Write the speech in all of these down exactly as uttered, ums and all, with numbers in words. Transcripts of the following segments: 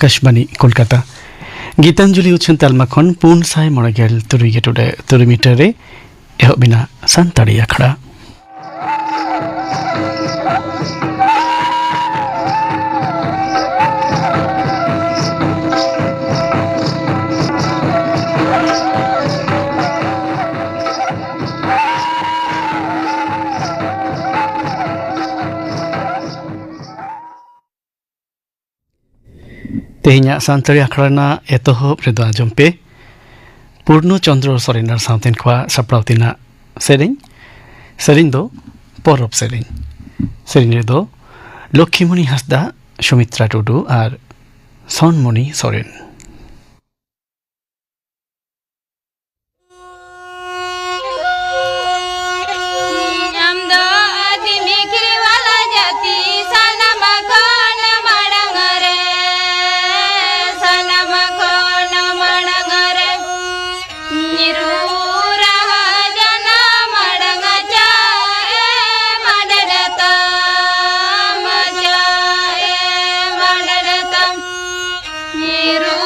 ᱟᱠᱟᱥᱵᱟᱱᱤ ᱠᱳᱞᱠᱟᱛᱟ᱾ ᱜᱤᱛᱟᱧᱡᱚᱞᱤ ᱩᱪᱷᱟᱹᱱ ᱛᱟᱞᱢᱟ ᱠᱷᱚᱱ ᱯᱩᱱ ᱥᱟᱭ ᱢᱚᱬᱮ ᱜᱮᱞ ᱛᱩᱨᱩᱭ ᱜᱮ ᱴᱩᱰᱟᱹᱜ ᱛᱩᱨᱩᱭ ᱢᱤᱴᱟᱨ ᱨᱮ ᱮᱦᱚᱵ ᱮᱱᱟ ᱥᱟᱱᱛᱟᱲᱤ ᱟᱠᱷᱲᱟ᱾ ᱛᱮᱦᱮᱧᱟᱜ ᱥᱟᱱᱛᱟᱲᱤ ᱟᱠᱷᱲᱟ ᱨᱮᱱᱟᱜ ᱮᱛᱚᱦᱚᱵ ᱨᱮᱫᱚ ᱟᱸᱡᱚᱢ ᱯᱮ ᱯᱩᱨᱱᱚ ᱪᱚᱱᱫᱨᱚ ᱥᱚᱨᱮᱱ ᱟᱨ ᱥᱟᱶᱛᱮᱱ ᱠᱚᱣᱟᱜ ᱥᱟᱯᱲᱟᱣ ᱛᱮᱱᱟᱜ ᱥᱮᱨᱮᱧ᱾ ᱥᱮᱨᱮᱧ ᱫᱚ ᱯᱚᱨᱚᱵᱽ ᱥᱮᱨᱮᱧ᱾ ᱥᱮᱨᱮᱧ ᱨᱮᱫᱚ ᱞᱚᱠᱠᱷᱤᱢᱚᱬᱤ ᱦᱟᱸᱥᱫᱟ, ᱥᱩᱢᱤᱛᱨᱟ ᱴᱩᱰᱩ ᱟᱨ ᱥᱚᱱᱢᱚᱱᱤ ᱥᱚᱨᱮᱱ᱾ ᱟᱢ ᱫᱚ ᱟᱹᱫᱤᱢ ᱠᱷᱤᱨᱣᱟᱞᱟ ᱡᱟᱹᱛᱤ ᱥᱟᱱᱟᱢ ᱠᱷᱚᱱ ᱢᱟᱲᱟᱝ ᱨᱮ, ᱥᱟᱱᱟᱢ ᱠᱷᱚᱱ ᱢᱟᱲᱟᱝ ᱨᱮ᱾ ᱧᱤᱨᱩ ᱨᱟᱦᱟ ᱡᱟᱱᱟᱢ ᱟᱲᱟᱝ ᱪᱟᱜ ᱮ ᱢᱟᱰᱮᱨ ᱛᱟᱢ, ᱪᱟᱜ ᱮ ᱢᱟᱰᱮᱨ ᱛᱟᱢ᱾ ᱧᱤᱨᱩ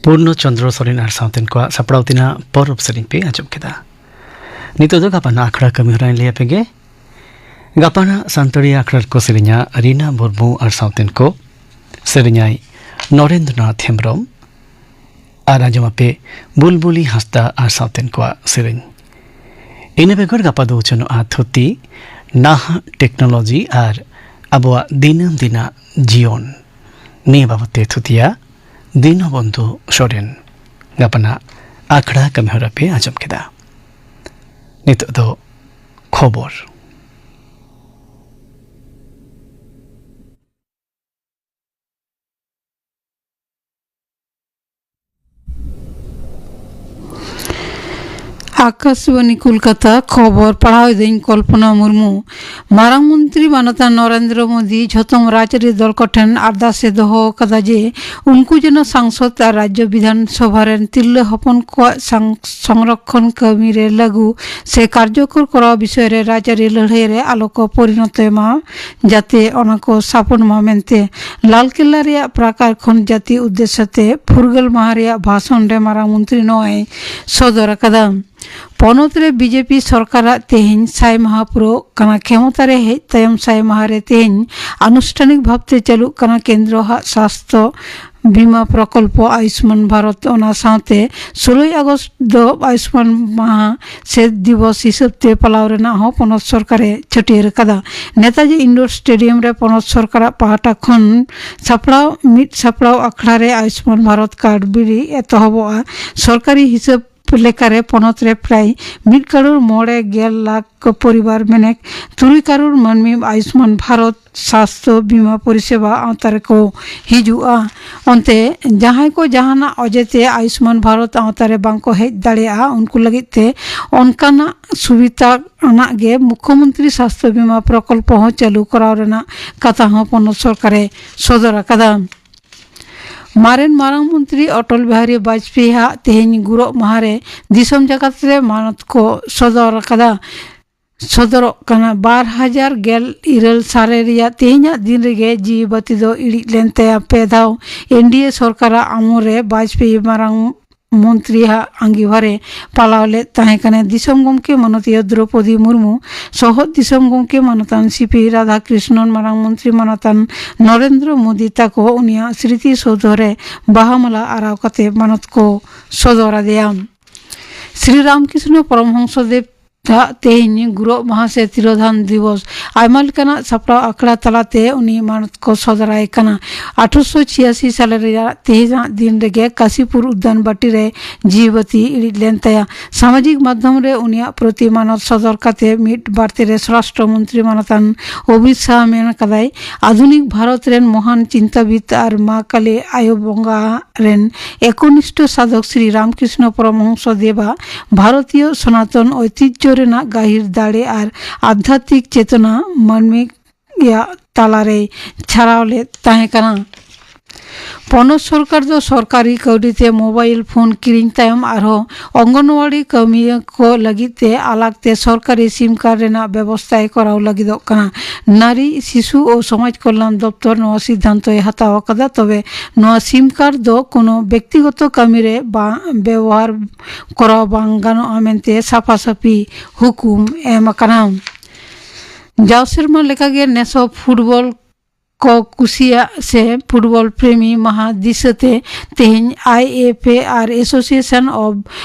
ᱯᱩᱨᱱᱚ ᱪᱚᱱᱫᱨᱚ ᱥᱚᱨᱮᱱ ᱟᱨ ᱥᱟᱶᱛᱮᱱ ᱠᱚᱣᱟᱜ ᱥᱟᱯᱲᱟᱣ ᱛᱮᱱᱟᱜ ᱯᱚᱨᱚᱵᱽ ᱥᱮᱨᱮᱧ ᱯᱮ ᱟᱸᱡᱚᱢ ᱠᱮᱫᱟ᱾ ᱱᱤᱛᱚᱜ ᱫᱚ ᱜᱟᱯᱟ ᱱᱟᱜ ᱟᱠᱷᱲᱟ ᱠᱟᱹᱢᱤ ᱦᱚᱨᱟᱧ ᱞᱟᱹᱭ ᱟᱯᱮ ᱜᱮ᱾ ᱜᱟᱯᱟ ᱱᱟᱜ ᱥᱟᱱᱛᱟᱲᱤ ᱟᱠᱷᱲᱟ ᱨᱮᱠᱚ ᱥᱮᱨᱮᱧᱟ ᱨᱤᱱᱟ ᱢᱩᱨᱢᱩ ᱟᱨ ᱥᱟᱶᱛᱮᱱ ᱠᱚ, ᱥᱮᱨᱮᱧᱟᱭ ᱱᱚᱨᱮᱱᱫᱨᱚᱱᱟᱛᱷ ᱦᱮᱢᱵᱨᱚᱢ, ᱟᱨ ᱟᱸᱡᱚᱢ ᱟᱯᱮ ᱵᱩᱞᱵᱩᱞᱤ ᱦᱟᱸᱥᱫᱟ ᱟᱨ ᱥᱟᱶᱛᱮᱱ ᱠᱚᱣᱟᱜ ᱥᱮᱨᱮᱧ᱾ ᱤᱱᱟᱹ ᱵᱮᱜᱚᱨ ᱜᱟᱯᱟ ᱫᱚ ᱩᱪᱷᱟᱹᱱᱚᱜᱼᱟ ᱛᱷᱩᱛᱤ, ᱱᱟᱦᱟᱜ ᱴᱮᱠᱱᱳᱞᱚᱡᱤ ᱟᱨ ᱟᱵᱚᱣᱟᱜ ᱫᱤᱱᱟᱹᱢ ᱫᱤᱱᱟᱜ ᱡᱤᱭᱚᱱ᱾ ᱱᱤᱭᱟᱹ ᱵᱟᱵᱚᱛ ᱛᱮ ᱛᱷᱩᱛᱤᱭᱟ ᱫᱤᱱᱚᱵᱚᱱᱫᱷᱩ ᱥᱚᱨᱮᱱ᱾ ᱜᱟᱯᱟ ᱱᱟᱜ ᱟᱠᱷᱲᱟ ᱠᱟᱹᱢᱤ ᱦᱚᱨᱟ ᱯᱮ ᱟᱸᱡᱚᱢ ᱠᱮᱫᱟ᱾ ᱱᱤᱛᱚᱜ ᱫᱚ ᱠᱷᱚᱵᱚᱨ᱾ ᱟᱠᱟᱥᱵᱟᱱᱤ ᱠᱳᱞᱠᱟᱛᱟ, ᱠᱷᱚᱵᱚᱨ ᱯᱟᱲᱦᱟᱣ ᱮᱫᱟᱹᱧ ᱠᱚᱞᱯᱚᱱᱟ ᱢᱩᱨᱢᱩ᱾ ᱢᱟᱨᱟᱝ ᱢᱚᱱᱛᱨᱤ ᱢᱟᱱᱚᱛᱟᱱ ᱱᱚᱨᱮᱱᱫᱨᱚ ᱢᱳᱫᱤ ᱡᱷᱚᱛᱚᱢ ᱨᱟᱡᱽᱟᱹᱨᱤ ᱫᱚᱞ ᱠᱚᱴᱷᱮᱱ ᱟᱨᱫᱟᱥ ᱮ ᱫᱚᱦᱚ ᱟᱠᱟᱫᱟ ᱡᱮ ᱩᱱᱠᱩ ᱡᱮᱱᱚ ᱥᱟᱝᱥᱚᱫ ᱟᱨ ᱨᱟᱡᱽᱡᱚ ᱵᱤᱫᱷᱟᱱ ᱥᱚᱵᱷᱟ ᱨᱮᱱ ᱛᱤᱨᱞᱟᱹ ᱦᱚᱯᱚᱱ ᱠᱚᱣᱟᱜ ᱥᱟᱝ-, ᱥᱚᱝᱨᱚᱠᱷᱚᱱ ᱠᱟᱹᱢᱤ ᱨᱮ ᱞᱟᱹᱜᱩ ᱥᱮ ᱠᱟᱨᱡᱚᱠᱚᱨ ᱠᱚᱨᱟᱣ ᱵᱤᱥᱚᱭ ᱨᱮ ᱨᱟᱡᱽᱟᱹᱨᱤ ᱞᱟᱹᱲᱦᱟᱹᱭ ᱨᱮ ᱟᱞᱚ ᱠᱚ ᱯᱚᱨᱤᱱᱚᱛᱚᱭ ᱢᱟ, ᱡᱟᱛᱮ ᱚᱱᱟ ᱠᱚ ᱥᱟᱯᱚᱱ ᱢᱟ ᱢᱮᱱᱛᱮ ᱞᱟᱞ ᱠᱮᱞᱞᱟ ᱨᱮᱭᱟᱜ ᱯᱨᱟᱠᱟᱨ ᱠᱷᱚᱱ ᱡᱟᱹᱛᱤ ᱩᱫᱽᱫᱮᱥᱥᱚ ᱛᱮ ᱯᱷᱩᱨᱜᱟᱹᱞ ᱢᱟᱦᱟ ᱨᱮᱭᱟᱜ ᱵᱷᱟᱥᱚᱱ ᱨᱮ ᱢᱟᱨᱟᱝ ᱢᱚᱱᱛᱨᱤ ᱱᱚᱣᱟᱭ ᱥᱚᱫᱚᱨ ᱟᱠᱟᱫᱟ᱾ ᱯᱚᱱᱚᱛ ᱨᱮ ᱵᱤᱡᱮᱯᱤ ᱥᱚᱨᱠᱟᱨᱟᱜ ᱛᱮᱦᱮᱧ ᱥᱟᱭ ᱢᱟᱦᱟ ᱯᱩᱨᱟᱹᱣ ᱠᱟᱱᱟ᱾ ᱠᱷᱮᱢᱚᱛᱟ ᱨᱮ ᱦᱮᱡ ᱛᱟᱭᱚᱢ ᱥᱟᱭ ᱢᱟᱦᱟ ᱨᱮ ᱛᱮᱦᱮᱧ ᱟᱱᱩᱥᱴᱷᱟᱱᱤᱠ ᱵᱷᱟᱵᱽᱛᱮ ᱪᱟᱹᱞᱩᱜ ᱠᱟᱱᱟ ᱠᱮᱱᱫᱨᱚ ᱦᱟᱜ ᱥᱟᱥᱛᱷᱚ ᱵᱤᱢᱟ ᱯᱨᱚᱠᱚᱞᱯᱚ ᱟᱭᱩᱥᱢᱟᱱ ᱵᱷᱟᱨᱚᱛ᱾ ᱚᱱᱟ ᱥᱟᱶᱛᱮ ᱥᱳᱞᱳᱭ ᱟᱜᱚᱥᱴ ᱫᱚ ᱟᱭᱩᱥᱢᱟᱱ ᱢᱟᱦᱟ ᱥᱮ ᱫᱤᱵᱚᱥ ᱦᱤᱥᱟᱹᱵ ᱛᱮ ᱯᱟᱞᱟᱣ ᱨᱮᱱᱟᱜ ᱦᱚᱸ ᱯᱚᱱᱚᱛ ᱥᱚᱨᱠᱟᱨᱮ ᱪᱷᱟᱹᱴᱭᱟᱹᱨ ᱟᱠᱟᱫᱟ᱾ ᱱᱮᱛᱟᱡᱤ ᱤᱱᱰᱳᱨ ᱥᱴᱮᱰᱤᱭᱟᱢ ᱨᱮ ᱯᱚᱱᱚᱛ ᱥᱚᱨᱠᱟᱨᱟᱜ ᱯᱟᱦᱴᱟ ᱠᱷᱚᱱ ᱥᱟᱯᱲᱟᱣ, ᱢᱤᱫ ᱥᱟᱯᱲᱟᱣ ᱟᱠᱷᱲᱟ ᱨᱮ ᱟᱭᱩᱥᱢᱟᱱ ᱵᱷᱟᱨᱚᱛ ᱠᱟᱨᱰ ᱵᱤᱞᱤ ᱮᱛᱚᱦᱚᱵᱚᱜᱼᱟ᱾ ᱥᱚᱨᱠᱟᱨᱤ ᱦᱤᱥᱟᱹᱵ ᱞᱮᱠᱟᱨᱮ ᱯᱚᱱᱚᱛ ᱨᱮ ᱯᱨᱟᱭ ᱢᱤᱫ ᱠᱟᱨᱳᱲ ᱢᱚᱬᱮ ᱜᱮᱞ ᱞᱟᱠᱷ ᱯᱚᱨᱤᱵᱟᱨ, ᱢᱮᱱᱮᱠ ᱛᱩᱨᱩᱭ ᱠᱟᱨᱳᱲ ᱢᱟᱹᱱᱢᱤ ᱟᱭᱩᱥᱢᱟᱱ ᱵᱷᱟᱨᱚᱛ ᱥᱟᱥᱛᱷᱚ ᱵᱤᱢᱟ ᱯᱚᱨᱤᱥᱮᱵᱟ ᱟᱣᱛᱟ ᱨᱮᱠᱚ ᱦᱤᱡᱩᱜᱼᱟ᱾ ᱚᱱᱛᱮ ᱡᱟᱦᱟᱸᱭ ᱠᱚ ᱡᱟᱦᱟᱱᱟᱜ ᱚᱡᱮ ᱛᱮ ᱟᱭᱩᱥᱢᱟᱱ ᱵᱷᱟᱨᱚᱛ ᱟᱣᱛᱟ ᱨᱮ ᱵᱟᱝ ᱠᱚ ᱦᱮᱡ ᱫᱟᱲᱮᱭᱟᱜᱼᱟ, ᱩᱱᱠᱩ ᱞᱟᱹᱜᱤᱫ ᱛᱮ ᱚᱱᱠᱟᱱᱟᱜ ᱥᱩᱵᱤᱫᱷᱟ ᱟᱱᱟᱜ ᱜᱮ ᱢᱩᱠᱷᱭᱚᱢᱚᱱᱛᱨᱤ ᱥᱟᱥᱛᱷᱚ ᱵᱤᱢᱟ ᱯᱨᱚᱠᱚᱞᱯᱚ ᱦᱚᱸ ᱪᱟᱹᱞᱩ ᱠᱚᱨᱟᱣ ᱨᱮᱱᱟᱜ ᱠᱟᱛᱷᱟ ᱦᱚᱸ ᱯᱚᱱᱚᱛ ᱥᱚᱨᱠᱟᱨᱮ ᱥᱚᱫᱚᱨ ᱟᱠᱟᱫᱟ᱾ ᱢᱟᱨᱮᱱ ᱢᱟᱨᱟᱝ ᱢᱚᱱᱛᱨᱤ ᱚᱴᱚᱞ ᱵᱤᱦᱟᱨᱤ ᱵᱟᱡᱽᱯᱮᱭᱤ ᱦᱟᱜ ᱛᱮᱦᱮᱧ ᱜᱩᱨᱚᱜ ᱢᱟᱦᱟ ᱨᱮ ᱫᱤᱥᱚᱢ ᱡᱟᱠᱟᱛ ᱨᱮ ᱢᱟᱱᱚᱛ ᱠᱚ ᱥᱚᱫᱚᱨ ᱟᱠᱟᱫᱟ᱾ ᱥᱚᱫᱚᱨᱚᱜ ᱠᱟᱱᱟ᱾ ᱵᱟᱨ ᱦᱟᱡᱟᱨ ᱜᱮᱞ ᱤᱨᱟᱹᱞ ᱥᱟᱞ ᱨᱮᱭᱟᱜ ᱛᱮᱦᱮᱧᱟᱜ ᱫᱤᱱ ᱨᱮᱜᱮ ᱡᱤᱣᱤ ᱵᱟᱹᱛᱤ ᱫᱚ ᱤᱲᱤᱡ ᱞᱮᱱ ᱛᱟᱭᱟ᱾ ᱯᱮ ᱫᱷᱟᱣ ᱮᱱᱰᱤᱮ ᱥᱚᱨᱠᱟᱨᱟᱜ ᱟᱢᱚᱞ ᱨᱮ ᱵᱟᱡᱽᱯᱮᱭᱤ ᱢᱟᱨᱟᱝ ᱢᱚᱱᱛᱨᱤᱭᱟᱜ ᱟᱸᱜᱤᱵᱷᱟᱨᱮ ᱯᱟᱞᱟᱣ ᱞᱮᱫ ᱛᱟᱦᱮᱸ ᱠᱟᱱᱟ᱾ ᱫᱤᱥᱚᱢ ᱜᱚᱢᱠᱮ ᱢᱟᱱᱚᱛᱤᱭᱟᱹ ᱫᱨᱚᱯᱚᱫᱤ ᱢᱩᱨᱢᱩ, ᱥᱚᱦᱚᱫ ᱫᱤᱥᱚᱢ ᱜᱚᱢᱠᱮ ᱢᱟᱱᱚᱛᱟᱱ ᱥᱤ ᱯᱤ ᱨᱟᱫᱷᱟᱠᱨᱤᱥᱱᱚᱱ, ᱢᱟᱨᱟᱝ ᱢᱚᱱᱛᱨᱤ ᱢᱟᱱᱚᱛᱟᱱ ᱱᱚᱨᱮᱱᱫᱨᱚ ᱢᱳᱫᱤ ᱛᱟᱠᱚ ᱩᱱᱤᱭᱟᱜ ᱥᱨᱤᱛᱤ ᱥᱳᱫᱷᱚ ᱨᱮ ᱵᱟᱦᱟ ᱢᱟᱞᱟ ᱟᱨᱟᱣ ᱠᱟᱛᱮ ᱢᱟᱱᱚᱛ ᱠᱚ ᱥᱚᱫᱚᱨ ᱟᱫᱮᱭᱟ᱾ ᱥᱨᱤ ᱨᱟᱢᱠᱨᱤᱥᱱᱚ ᱯᱚᱨᱚᱢᱦᱚᱝᱥᱚ ᱫᱮᱵ ᱟᱜ ᱛᱮᱦᱮᱧ ᱜᱩᱨᱚᱜ ᱢᱟᱦᱟ ᱥᱮ ᱛᱤᱨᱳᱫᱷᱟᱱ ᱫᱤᱵᱚᱥ ᱟᱭᱢᱟ ᱞᱮᱠᱟᱱᱟᱜ ᱥᱟᱯᱲᱟᱣ ᱟᱠᱷᱲᱟ ᱛᱟᱞᱟᱛᱮ ᱩᱱᱤ ᱢᱟᱱᱚᱛ ᱠᱚ ᱥᱚᱫᱚᱨᱟᱭ ᱠᱟᱱᱟ᱾ ᱟᱴᱷᱨᱚᱥᱚ ᱪᱷᱤᱭᱟᱥᱤ ᱥᱟᱞ ᱨᱮᱭᱟᱜ ᱛᱮᱦᱮᱧᱟᱜ ᱫᱤᱱ ᱨᱮᱜᱮ ᱠᱟᱥᱤᱯᱩᱨ ᱩᱫᱽᱫᱟᱱ ᱵᱟᱹᱴᱤ ᱨᱮ ᱡᱤᱣᱤ ᱵᱟᱹᱛᱤ ᱤᱲᱤᱡ ᱞᱮᱱ ᱛᱟᱭᱟ᱾ ᱥᱟᱢᱟᱡᱤᱠ ᱢᱟᱫᱽᱫᱷᱚᱢ ᱨᱮ ᱩᱱᱤᱭᱟᱜ ᱯᱨᱚᱛᱤ ᱢᱟᱱᱚᱛ ᱥᱚᱫᱚᱨ ᱠᱟᱛᱮ ᱢᱤᱫ ᱵᱟᱨᱛᱮ ᱨᱮ ᱥᱣᱟᱥᱴᱨᱚ ᱢᱚᱱᱛᱨᱤ ᱢᱟᱱᱚᱛᱟᱱ ᱚᱢᱤᱛ ᱥᱟᱦ ᱢᱮᱱ ᱠᱟᱫᱟᱭ, ᱟᱫᱷᱩᱱᱤᱠ ᱵᱷᱟᱨᱚᱛ ᱨᱮᱱ ᱢᱚᱦᱟᱱ ᱪᱤᱱᱛᱟᱹᱵᱤᱫ ᱟᱨ ᱢᱟ ᱠᱟᱞᱤ ᱟᱭᱳ ᱵᱚᱸᱜᱟ ᱨᱮᱱ ᱮᱠᱚᱱᱤᱥᱴᱷᱚ ᱥᱟᱫᱷᱚᱠ ᱥᱨᱤ ᱨᱟᱢᱠᱨᱤᱥᱱᱚ ᱯᱚᱨᱚᱢᱦᱚᱝᱥᱚ ᱫᱮᱵᱟ ᱵᱷᱟᱨᱚᱛᱤᱭᱚ ᱥᱚᱱᱟᱛᱚᱱ ᱳᱭᱛᱤᱡᱽᱡᱚ ᱨᱮᱱᱟᱜ ᱜᱟᱹᱦᱤᱨ ᱫᱟᱲᱮ ᱟᱨ ᱟᱫᱷᱭᱟᱛᱢᱤᱠ ᱪᱮᱛᱚᱱᱟ ᱢᱟᱹᱱᱢᱤ ᱭᱟᱜ ᱛᱟᱞᱟᱨᱮᱭ ᱪᱷᱟᱨᱟᱣ ᱞᱮᱫ ᱛᱟᱦᱮᱸ ᱠᱟᱱᱟ᱾ ᱯᱚᱱᱚᱛ ᱥᱚᱨᱠᱟᱨ ᱫᱚ ᱥᱚᱨᱠᱟᱨᱤ ᱠᱟᱹᱣᱰᱤ ᱛᱮ ᱢᱳᱵᱟᱭᱤᱞ ᱯᱷᱳᱱ ᱠᱤᱨᱤᱧ ᱛᱟᱭᱚᱢ ᱟᱨᱦᱚᱸ ᱚᱝᱜᱚᱱᱣᱟᱲᱤ ᱠᱟᱹᱢᱤᱭᱟᱹ ᱠᱚ ᱞᱟᱹᱜᱤᱫ ᱛᱮ ᱟᱞᱟᱜᱽ ᱛᱮ ᱥᱚᱨᱠᱟᱨᱤ ᱥᱤᱢ ᱠᱟᱨᱰ ᱨᱮᱱᱟᱜ ᱵᱮᱵᱚᱥᱛᱷᱟᱭ ᱠᱚᱨᱟᱣ ᱞᱟᱹᱜᱤᱫᱚᱜ ᱠᱟᱱᱟ᱾ ᱱᱟᱨᱤ, ᱥᱤᱥᱩ ᱳ ᱥᱚᱢᱟᱡᱽ ᱠᱚᱞᱭᱟᱱ ᱫᱚᱯᱛᱚᱨ ᱱᱚᱣᱟ ᱥᱤᱫᱽᱫᱷᱟᱱᱛᱚᱭ ᱦᱟᱛᱟᱣ ᱟᱠᱟᱫᱟ᱾ ᱛᱚᱵᱮ ᱱᱚᱣᱟ ᱥᱤᱢ ᱠᱟᱨᱰ ᱫᱚ ᱠᱳᱱᱳ ᱵᱮᱠᱛᱤᱜᱚᱛᱚ ᱠᱟᱹᱢᱤ ᱨᱮ ᱵᱟᱝ ᱵᱮᱣᱦᱟᱨ ᱠᱚᱨᱟᱣ ᱵᱟᱝ ᱜᱟᱱᱚᱜᱼᱟ ᱢᱮᱱᱛᱮ ᱥᱟᱯᱷᱟ ᱥᱟᱹᱯᱷᱤ ᱦᱩᱠᱩᱢ ᱮᱢ ᱟᱠᱟᱱᱟ᱾ ᱡᱟᱣ ᱥᱮᱨᱢᱟ ᱞᱮᱠᱟᱜᱮ ᱱᱮᱥ ᱦᱚᱸ ᱯᱷᱩᱴᱵᱚᱞ ᱠᱚ ᱠᱩᱥᱤᱭᱟᱜ ᱥᱮ ᱯᱷᱩᱴᱵᱚᱞ ᱯᱨᱮᱢᱤ ᱢᱟᱦᱟ ᱫᱤᱥᱟᱹᱛᱮ ᱛᱮᱦᱮᱧ I F A R Association of